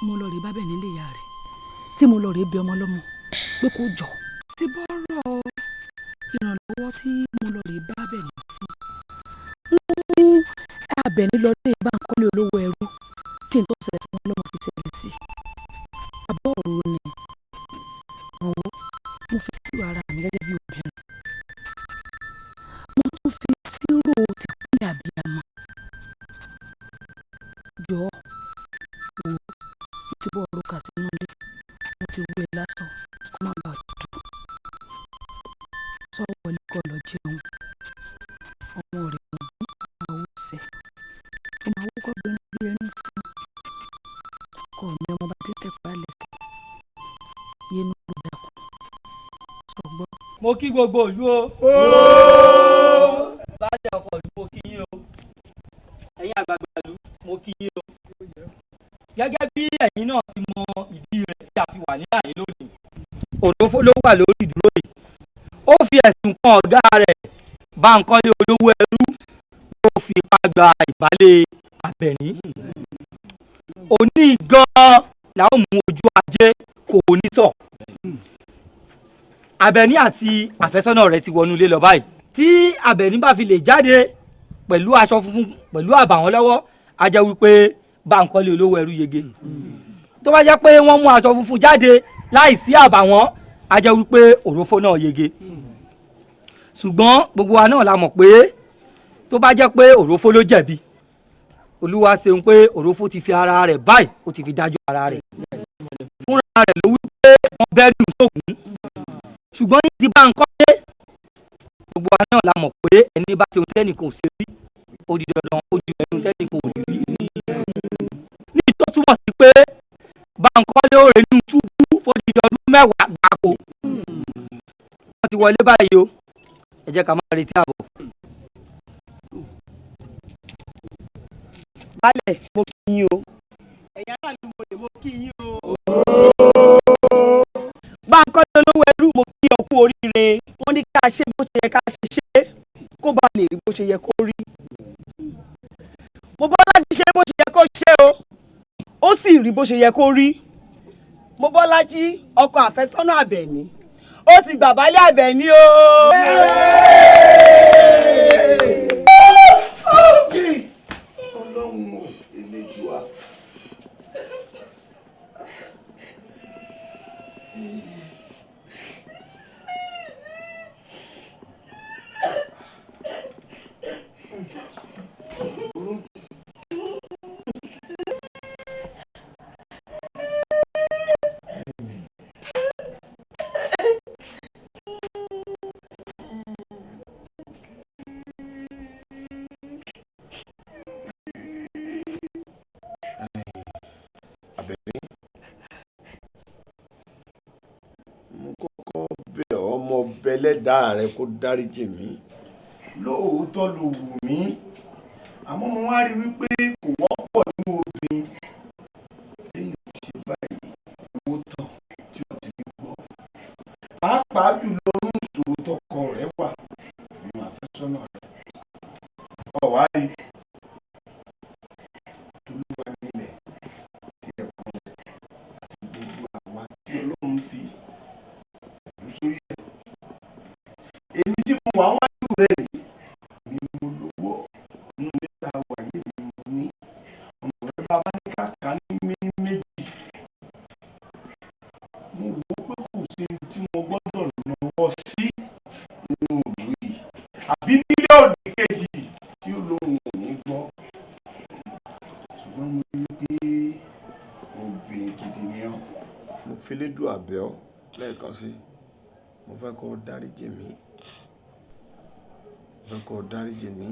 mo lọ rèé bábẹ̀ nílé ìyá rẹ̀, tí mo lọ rèé bẹ ọmọ ọlọ́mọ pé kó jọ. Ṣé bọ́rọ̀ ìrànlọ́wọ́ tí mo lọ rèé bábẹ̀ ní fún un Àbẹ̀ní lọ lé Bánkọ́lé olówó ẹrú tí n tó ṣẹlẹ̀ sọmọ ọlọ́mọ fi ṣẹlẹ̀ sí àbọ̀ òru ni. Wò ó, mo fi sírò ara mi gẹ́gẹ́ bí obìnrin, mo tún fi sírò tìkúnlẹ̀ àbíyamọ. Jọ̀ọ́, wò ó, mo ti bọ́ ọ̀rọ̀ kà sínú ilé, mo ti wé e lásán kó má bàa tutù. Sọ wọlé kó lọ jẹun. Ọmọ rẹ̀ ò gún àwòsẹ̀, ọmọ awúkọ́ bìnrin bí ẹni fún ọkọ mi, ọmọ bá tètè palẹ̀ yẹnu ló dákun sọgbọ́. Mo kí gbogbo ìlú o. Baálé ọkọ̀ ìlú, mo kí yín o. Ẹ̀yin àgbààgbà ìlú, mo kí yín o. Gẹ́gẹ́ bí ẹ̀yin náà ti mọ ìdí rẹ̀ tí a fi wà ní àyè lónìí, Òrófó ló wà lórí ìdúró yìí. Ó fi ẹ̀sùn kan ọ̀gá rẹ̀ Bánkọ́lé olówó ẹrú, ó fi ipá gba ìbálẹ̀ Àbẹ̀ní. Òní gan-an la ó mú ojú ajé kò ní sọ. Àbẹ̀ní àti àfẹ́sọ́nà rẹ̀ ti wọnú ilé lọ báyìí. Tí Àbẹ̀ní bá fi lè jáde pẹ̀lú aṣọ funfun pẹ̀lú àbàwọ́n lọ́wọ́, a jẹ́ wípé Bánkọ́lé olówó ẹrú yege. Tó bá jẹ́ pé wọ́n mú aṣọ funfun jáde láìsí àbàwọ́n, a jẹ́ wípé òrófó náà yege. Ṣùgbọ́n gbogbo wa náà la mọ̀ pé tó bá jẹ́ pé òrófó ló jẹ̀bi, Olúwa ṣeun pé òrófó ti fi ara rẹ̀ báyìí, ó ti fi dájọ́ ara rẹ̀. Fúnra rẹ̀ ló wí pé wọ́n bẹ́rí sóògùn. Ṣùgbọ́n ní ti Bánkọ́lé, gbogbo wa náà la mọ̀ pé ẹni bá ṣe ohun tẹ́nìkan ò ṣe rí, ó di dandan ó ju ẹnu tẹ́nìkan ò rí. Ní tó túmọ̀ sí pé Bánkọ́lé ó renú túbú fódìdí ọdún 10 gbáko. Wọ́n ti wọlé báyìí o, ẹ jẹ́ ká máa retí àbọ̀. Baálẹ̀, mo kí yín o. Ẹ̀yin aráàlú mo lè mo kí yín o. Bánkọ́lé olówó ẹrú, mo kí ọ kú oríire. Wọ́n ní ká ṣe bó ṣe yẹ ká ṣe ṣe, kó ba lè rí bó ṣe yẹ kó rí. Mobọ́lájí ṣe bó ṣe yẹ kó ṣe o, ó sì rí bó ṣe yẹ kó rí. Mobọ́lájí ọkọ àfẹ́sọ́nà Àbẹ̀ní, ó ti gbà baálé Àbẹ̀ní o. Ọlọ́run ò Elédùà. Ẹlẹ́dàá rẹ kó dáríjì mí. Lóòótọ́ ló wù mí, àmọ́ mo wá rí wípé kò wọ́pọ̀ nínú obìnrin lẹ́yìn tó ṣe báyìí owó tán tí ó ti rí gbọ́, pàápàá jùlọ ní ìṣòro tọkọ rẹ wà nínú àfẹ́sọ́nà rẹ. Ọ̀wá rí tolúwa nílẹ̀ tí ẹ̀kọ́ rẹ̀ àti gbogbo àwa tí Ọlọ́run fi pẹ̀lú sórí ẹ̀. Èmi tí mo wà wájú rẹ̀ yìí, èmi ni mo lówó nínú ilé tá a wà yìí, èmi mo ní ọmọ rẹ bàbá ní kàkà ní méjì. Mo wò ó pé kò sí ohun tí mo gbọ́dọ̀ náwó sí nínú ìlú yìí àbí nílé òdì kejì tí ó lóun ò ní gbọ́. Ṣùgbọ́n mo rí i pé obìnrin gidi ni ọ́. Mo fi Elédùà bẹ̀ ọ́ lẹ́ẹ̀kan sí i. Mo fẹ́ kó o dáríjì mí. Mo fẹ́ kó o dáríjì mí.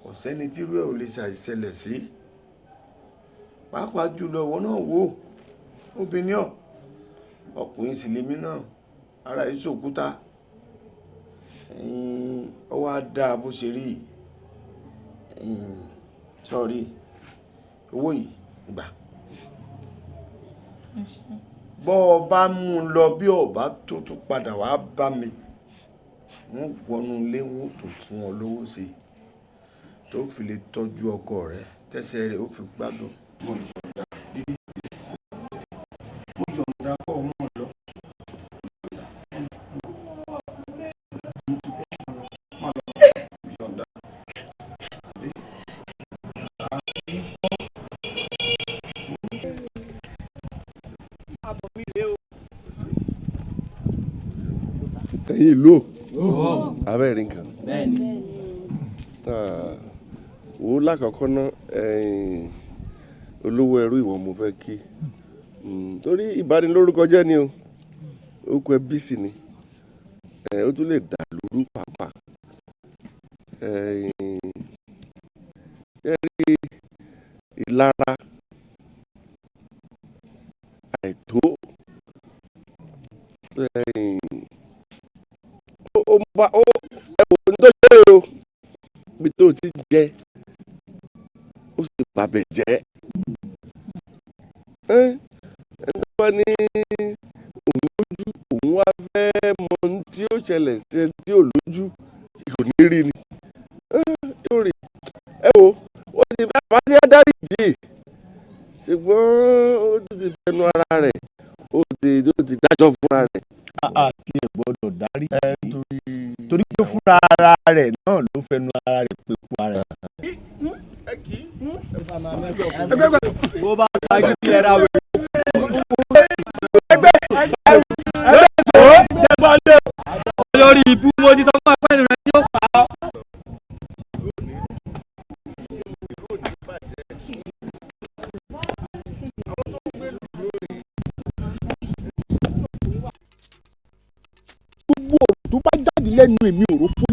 Kò sẹ́ni tí irú ẹ̀ ò lè ṣàìṣẹlẹ̀ sí. Pàápàá jùlọ ìwọ náà wò ó, obìnrin ọ̀, ọkùnrin sì lèmi náà, ara yìí ṣòkúta. Ó wá dáa bó ṣe rí yìí. Sọ́ọ̀rí, owó yìí gbà. Bọ́ ọ bá mú un lọ bí ọ bá tó tún padà wá bá mi, wọ́n wọnú ilé wọ́n tún fún ọ lówó sí i tó fi lè tọ́jú ọkọ rẹ tẹ́sẹ̀ rẹ̀ ó fi gbádùn. Mo yọ̀ǹda dídí, mo yọ̀ǹda kọ́ ọ mọ̀ lọ. Má lọ, mo yọ̀ǹda. Àbí? Ẹ̀yin ìlú o, abẹ́rẹ́ nǹkan. Wo lákọ̀ọ́kọ́ ná, olówó ẹrú ìwọ mo fẹ́ kí, torí ìbanilórúkọ jẹ́ ni o, orúkọ ẹbí sì ni, ó tún lè dà lóru pàápàá. Ẹ rí ìlara àìtó, ó ń bá ó ẹ wò ní tó ṣe o, ibi tó ti jẹ ó sì bàbẹ̀ jẹ́. Ẹni tó bá ní òun lójú, òun wá fẹ́ mọ ohun tí ó ṣẹlẹ̀ sí ẹni tí ò lójú, kò ní rí ni. Yóò rí. Ẹ wo, ó ti bá ní adáríjì, ṣùgbọ́n ó ti fẹnu ara rẹ̀, ó ti dájọ́ fúnra rẹ̀. Àti ẹ̀ gbọ́dọ̀ dárí torí pé fúnra ara rẹ̀ náà ló fẹnu ara rẹ̀ pé kú ara rẹ̀. Bó bá ṣáájú ẹ ra wẹ̀. Olórí ibú mo ti sọ fún apẹ́nu rẹ tí ó pa ọ́. Gbogbo ọ̀rọ̀ tó bá jáde lẹ́nu èmi ò rò fún